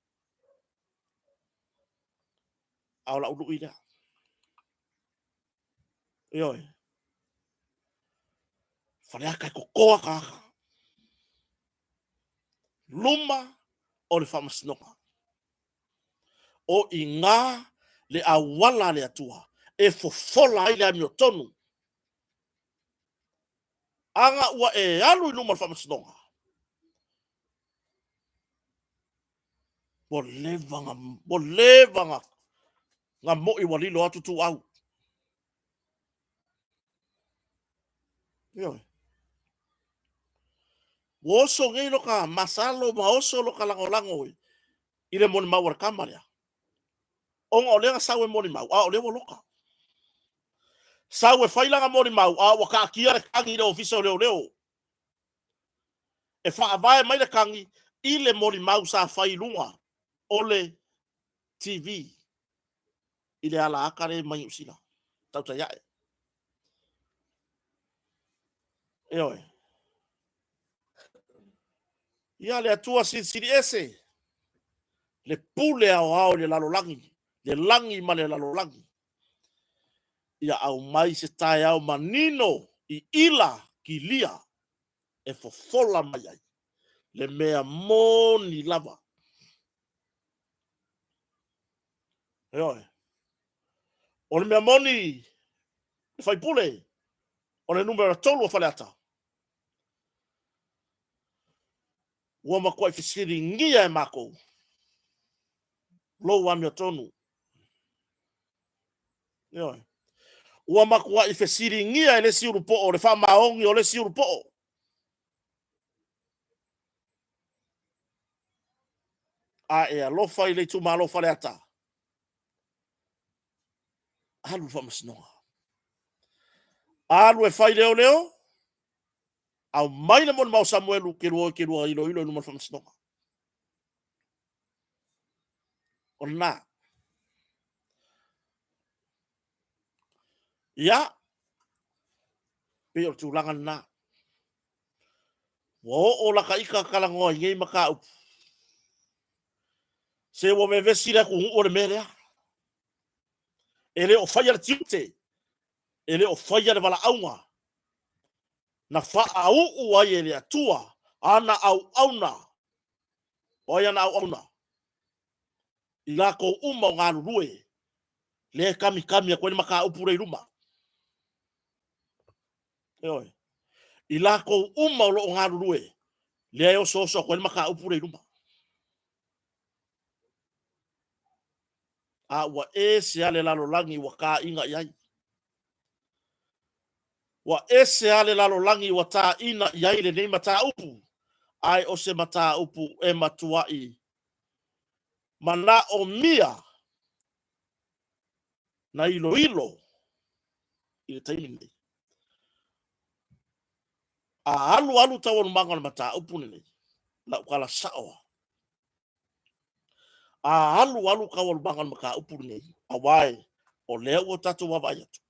A o lau lui lea. Ioe. Faleata e totoa tagata. Luma o le faamasinoga. O i ina le auala a le Atua e fofola ai le amiotonu. Ana ua e alu i luma o le faamasinoga, ua leva na, ua leva na, na moi ua lilo atu tuau. Ioe. Ua oso nei lo ka masalo ma oso lo ka lagolago i le molimau a le tama lea. Ona o lea na sau e molimau, a o lea ua loka. Sau e fai lana molimau, a ua taatia le tagi i le ofisa o leoleo. E faavae mai le tagi i le molimau sa fai i luga o le TV. i le ala aka le mai Niu Sila. Tautai ae. Ioe. Ia le Atua silisili ese, le pule aoao i le lalolagi, le lagi ma le lalolagi. Ia aumai se taeao manino i ila kilia e fofola mai ai le mea moni lava. Ioe. O le mea moni, le faipule, o le numera 3 o Faleata. Ua matuai fesiligia e matou lou amiotonu. Ioe. Ua matuai fesiligia e le isi ulupoo le faamaoni o le isi ulupoo. A e alofa i le itumalo Faleata, alu i le faamasinoga. Alu e fai leoleo, aumai le molimau a Samuelu ke lua ke lua iloilo i luma o le faamasinoga. O lena. Ia, pei o le tulaga lena. Ua oo lata ita talanoa i nei mataupu. Se ua vevesi le atunuu o le mea lea. E le o faia le tiute, e le o faia le valaauga na faauu ai e le Atua ana auauna. O ai ana auauna? I latou uma o galulue, lea e kamikami atu ai le mataupu lea i luma. Ioe. I latou uma o lo o galulue, lea e osooso atu ai le mataupu lea i luma. A ua ese lava le lalolagi ua taina i ai. Ua ese lava le lalolagi ua taina i ai lenei mataupu, ae o se mataupu e matuai manaomia na iloilo i le taimi lenei. A alualu taualumaga o le mataupu lenei, lau tala sao lava, A alualu taualumaga o le mataupu lenei, aua o lea ua tatou vaavaai atu,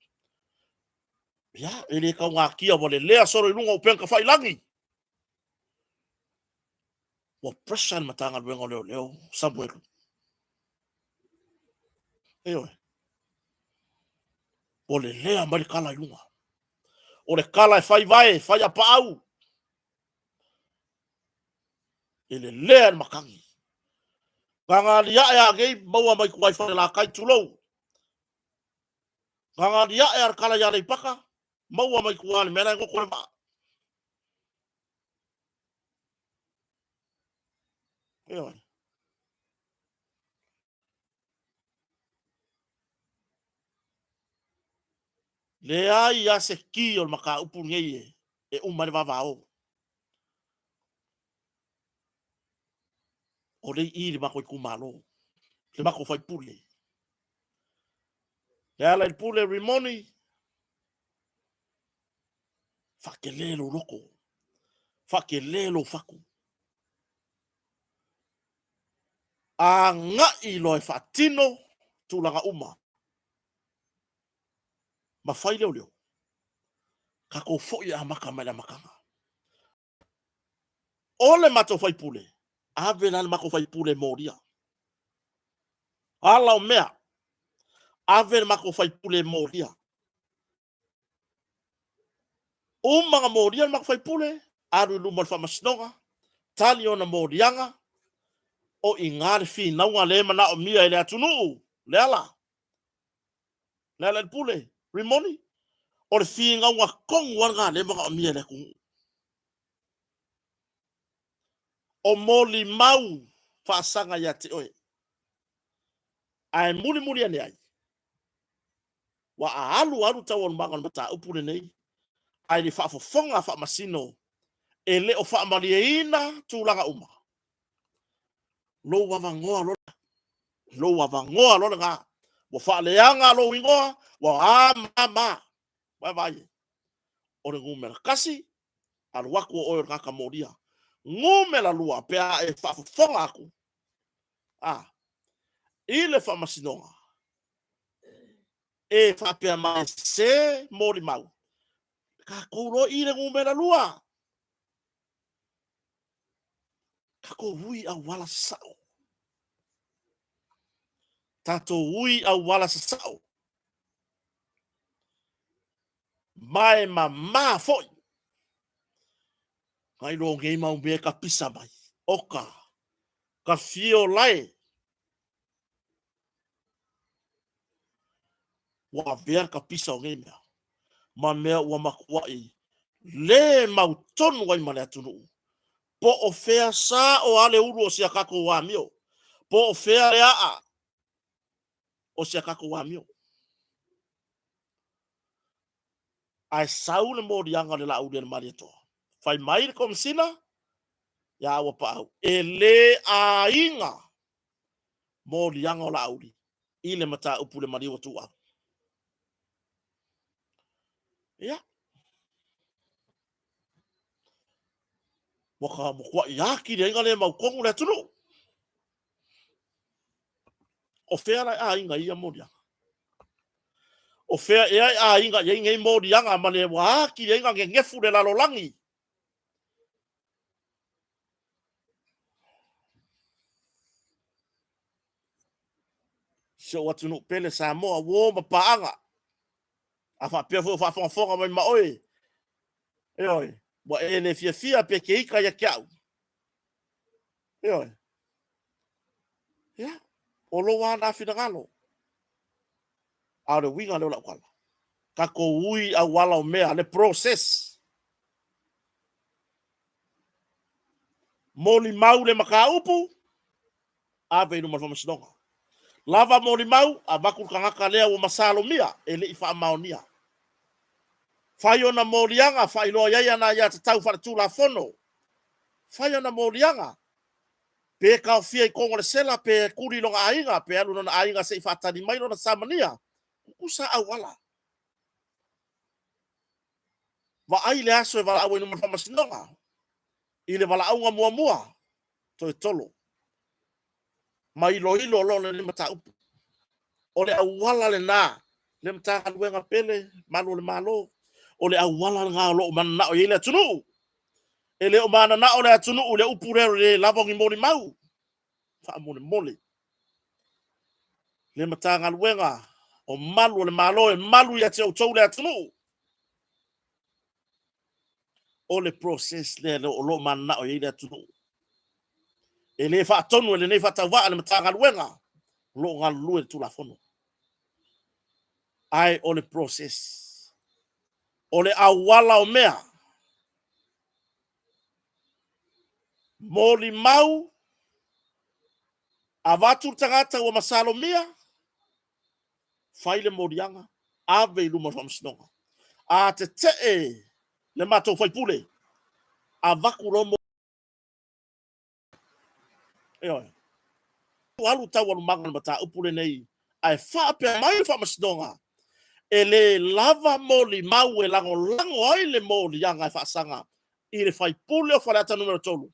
ia, e le taugatia ua lelea solo i luga o upega tafailagi. Ua pressure le Matagaluega o Leoleo, Samuelu. Ioe. Ua lelea mai le kala i luga. O le kala e fai vae, fai apaau. E lelea le matagi. Gagaliae a nei maua mai tua i Falelatai, tulou. Gagaliae a le kala i Aleipata, maua mai tua le mea la e goto le vaa. Ioe. Leai a se ki o le mataupu lenei e uma ai le vavao. O lea i i le matou itumalo, le matou faipule. Lealailepule Rimoni, faatele lou loto, faatele lou fatu. Agai loa e faatino tulaga uma ma fai leoleo. Tatou foi e amata mai le amataga. O le matou faipule, ave la le matou faipule e molia. Ala o mea, ave le matou faipule e molia. Uma na molia le matou faipule, alu i luma o le faamasinoga, tali ona moliaga, o i ina le finauga lea e manaomia e le atunuu, Leala. Lealailepule, Rimoni, o le finauga tonu lava lena lea e manaomia e le atunuu. O molimau faasaga ia te oe. Ae mulimuli ane ai, ua a alu alu taualumaga o le mataupu lenei, ae i le faafofoga a Faamasino, e le o faamalieina tulaga uma. Lou avanoa loa, lou avanoa loa lena, ua faaleaga lou igoa, ua a ma ma. Ua e vaai ai? O le numera 1, alu atu o oe o le tagata molia. Numera 2, pe a e faafofoga atu, a, i le faamasinoga, E faapea mai se molimau, tatou loa i le numera 2. Tatou ui auala sasao. Tatou ui auala sasao. Ma e mamā foi. Nai lo nei mau mea ka pisa mai. Oka, ka fio lae. Ua avea ka pisa o nei mea. Ma mea ua matuai le mautonu ai ma le atunuu. Po o fea sa o a le ulu o si a tatou amio. Po o fea le aa o si a tatou amio. Ae sau le moliaga o le Laauli a le Malietoa. Fai mai le Komesina ia Auapaau, e le aiga moliaga o Laauli i le mataupu i le maliu o Tuuau. Ia. Ua ka matuai atili ai ona le mautonu le atunuu. O fea la e aiga i ia moliaga? O fea ea e aiga i ai nei moliaga ma le ua atili ai ona nenefu le lalolagi? Si ou atunuu pele Samoa, uo ma paaga. A faapea foi o faafogafoga mai ma oe, ioe, ua e le fiafia pe te ita ia te au. Ioe. Ia, o lou lava na finagalo. A o le uiga lea o lau tala. Tatou ui auala o mea, le process. Molimau le mataupu, ave i luma o le faamasinoga. Lava molimau, avatu le tagata lea ua masalomia e le i faamaonia. Fai ona moliaga, faailoa i ai ana aiatatau faaletulafono. Fai ona moliaga, pe taofia i totonu o le sela, pe tuli i lona aiga, pe alu i lona aiga se i faatali mai lona samania. Tutusa auala. Vaai le aso e valaau ai i luma o le faamasinoga. I le valaauga muamua, toe tolo. Ma iloilo loa lenei mataupu. O le auala lena, le Matagaluega pele, Malu o le Malo, o le auala lena o lo o mananao i ai le atunuu. E le o mananao le atunuu i le upu lea o le le lava o ni molimau. Faamolemole. Le Matagaluega o Malu o le Malo e malu ia te outou le atunuu. O le process lea o lo o mananao i ai le atunuu. E le faatonu e lenei faatauvaa le Matagaluega o lo o galulue le Tulafono. Ae o le process, o le auala o mea, molimau, avatu le tagata ua masalomia, fai le moliaga, ave i luma o le faamasinoga. A tetee le matou faipule, avatu loa. Ioe. Alu taualumaga o le mataupu lenei, ae faapea mai le faamasinoga, e le lava molimau e lagolago ai le moliaga e faasaga i le faipule o Faleata Nu.3.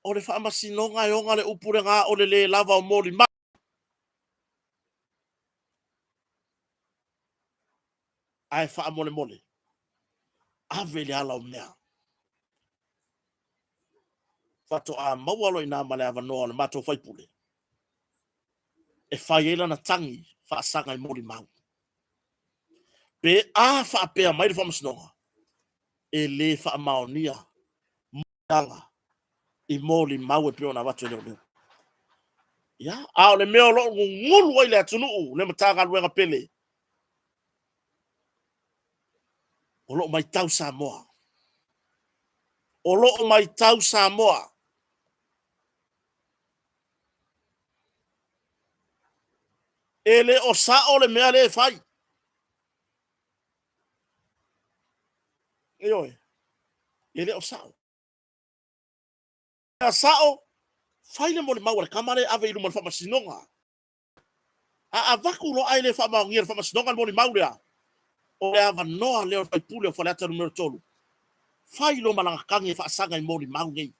O le faamasinoga e ona le upu lena o le le lava o molimau. Ae faamolemole, ave i le ala o mea. Faatoa maua loa i ina ma le avanoa o le matou faipule e fai ai lana tagi faasaga i molimau. Pe a faapea mai le faamasinoga, e le faamaonia moliaga i molimau e pei ona avatu e leoleo. Ia, a o le mea o lo o gugulu ai le atunuu, le Matagaluega pele, o lo o matau Samoa. O lo o matau Samoa. E le o sao le mea lea e fai. Ioe, e le o sao. Mea sao, fai le molimau a le tama lea e ave i luma o le faamasinoga. A avatu loa ae le faamaonia e le faamasinoga le molimau lea, o le avanoa lea o le faipule o Faleata Nu.3, fai loa ma lana tagi e faasaga i molimau nei.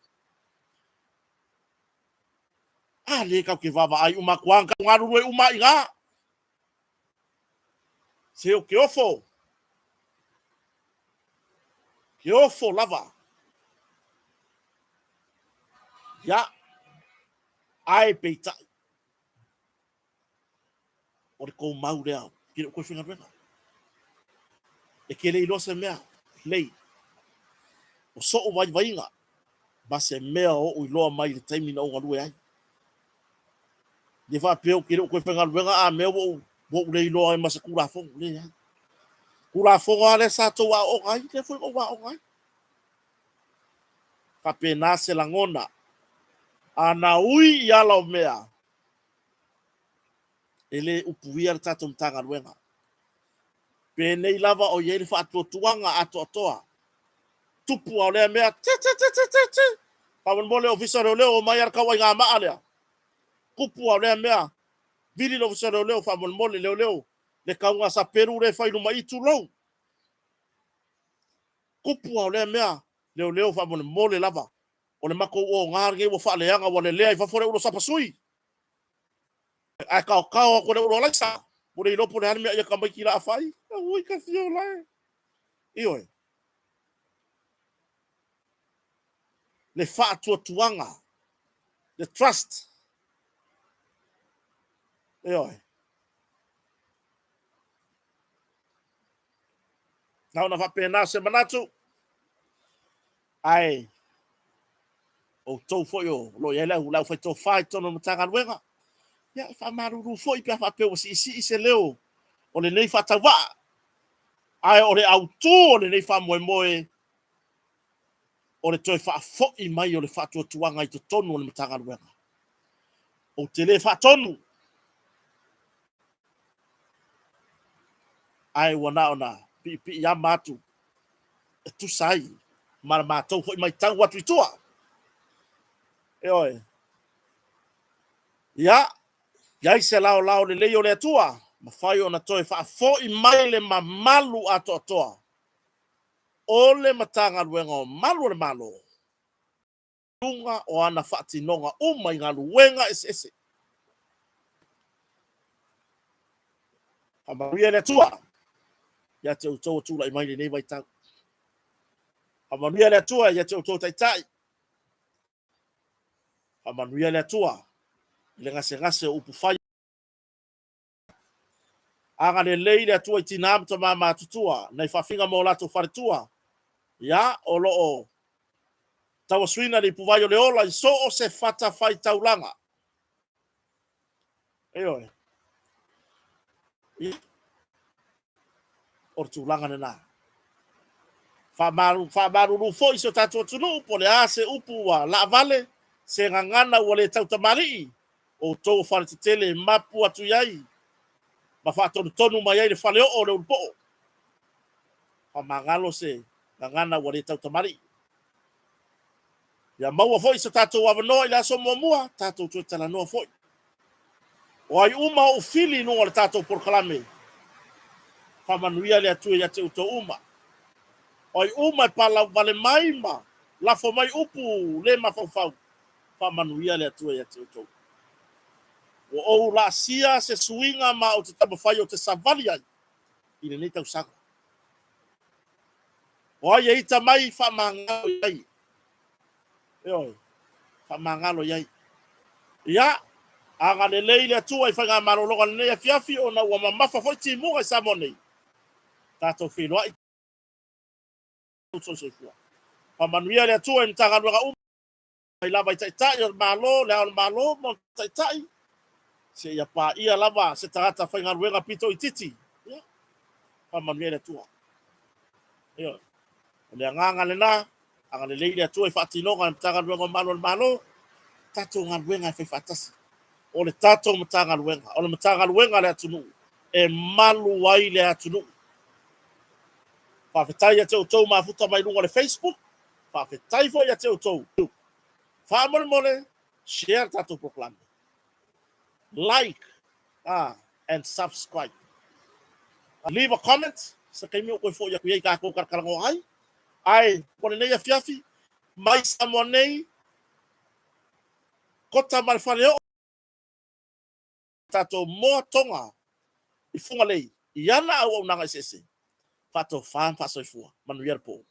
A lea tatou te vaavaai uma atu lava, tatou galulue uma lava i ina. Se o ke ofo, ke ofo lava. Ia, ae peitai, o le kou mau lea, ke le o koe faigaluega. E ke le iloa se mea, lei, o so'u vaivaiga, ma se mea oʻu iloa mai i le taimi na ou galue ai. Le faapea ou te le o toe faigaluega a mea ua ou, ua ou le iloa ai ma se Tulafono. Leai. Tulafono lava lea sa tou aooga ai, lea foi na ou aooga ai. Faapena se lagona. A na ui i ala o mea, e le upuia le tatou Matagaluega. Penei lava o i ai le faatuatuaga atoatoa. Tupu lava o lea mea, ti ti ti ti ti ti, faamolemole le Ofisa o Leoleo, omai lava le tauaigamaa lea. Tupu lava o lea mea, vili le Ofisa o Leoleo, faamolemole leoleo, le tauga sapelu lea e fai i luma i i, tulou. Tupu lava o lea mea, leoleo faamolemole lava, o le matou oga lenei ua faaleaga, ua lelea i fafo le ulo sapasui. Ae taotao atu e le ulo alaisa, ua le iloa po o le a le mea ia tamaiti la a fai. Ui ka fiola e. Ioe. Le faatuatuaga, le trust. Ioe. Na ona faapena se manatu. Ae outou foi o lo o i ai le au faitofa i totonu o le Matagaluega, ia e faamalulu foi pe a faapea ua siisii se leo o lenei faatauvaa. Ae o le autu o lenei faamoemoe, o le toe faafoi mai o le faatuatuaga i totonu o le Matagaluega. Ou te le faatonu, ae ua na ona piipiiama atu e tusa ai ma la matou foi matau atu i tua. Ioe. Ia, i ai se laolao lelei o le Atua, mafai ona toe faafoi mai le mamalu atoatoa o le Matagaluega o Malu o le Malo luga o ana faatinoga uma i galuega eseese. Faamanuia le Atua ia te outou o tulai mai i lenei vaitau. Faamanuia le Atua ia te outou taitai. Faamanuia le Atua i le gasegase o upufai. Agalelei le Atua i tinā ma tamā matutua, nai faafiga ma o latou faletua, ia, o lo o tauasuina le ipuvai o le ola i so o se fatafaitaulaga. Ioe. Ia, o le tulaga lena. Faamalu, faamalulu foi si o tatou atunuu, po o le a se upu ua laavale, se gagana ua le tautamalii, outou o faletetele e mapu atu i ai ma faatonutonu mai ai le faleoo o le ulupoo. Faamagalo se gagana ua le tautamalii. Ia maua foi so tatou avanoa i le aso muamua, tatou toe talanoa foi. O ai uma ou fili i luga o le tatou polokalame, faamanuia le Atua ia te outou uma. O ai uma e palauvale mai ma lafo mai upu le mafaufau, faamanuia le Atua ia te outou. Ua ou laasia se suiga ma ou te taumafai ou te savali ai i lenei tausaga. O ai e ita mai, faamagalo i ai. Ioe, faamagalo i ai. Ia, agalelei le Atua i faigamalologa i lenei afiafi ona ua mamafa foi timuga i Samoa nei. Tatou feiloai soifua. Faamanuia le Atua i Matagaluega uma mai lava i Taitai o le Malo, Le Ao o le Malo ma ona Taitai, seia paia lava se tagata faigaluega pito itiiti. Ia, faamanuia le Atua. Ioe. O le agaga lena, agalelei le Atua i faatinoga a le Matagaluega o Malu o le Malo, tatou galuega e fai faatasi. O le tatou Matagaluega, o le Matagaluega a le atunuu e malu ai le atunuu. Faafetai ia te outou mafuta mai luga o le Facebook, Faafetai foi ia te outou. Faamolemole, share le tatou polokalame. Like and subscribe. Leave a comment, se taimi ou toe foi atu i ai tatou talatalanoa ai. Ae mo lenei afiafi, mai Samoa nei, kota ma le faleoo, tatou moa toga i Fugalei. i ana auaunaga eseese, faatofa ma faasoifua. Manuia le po.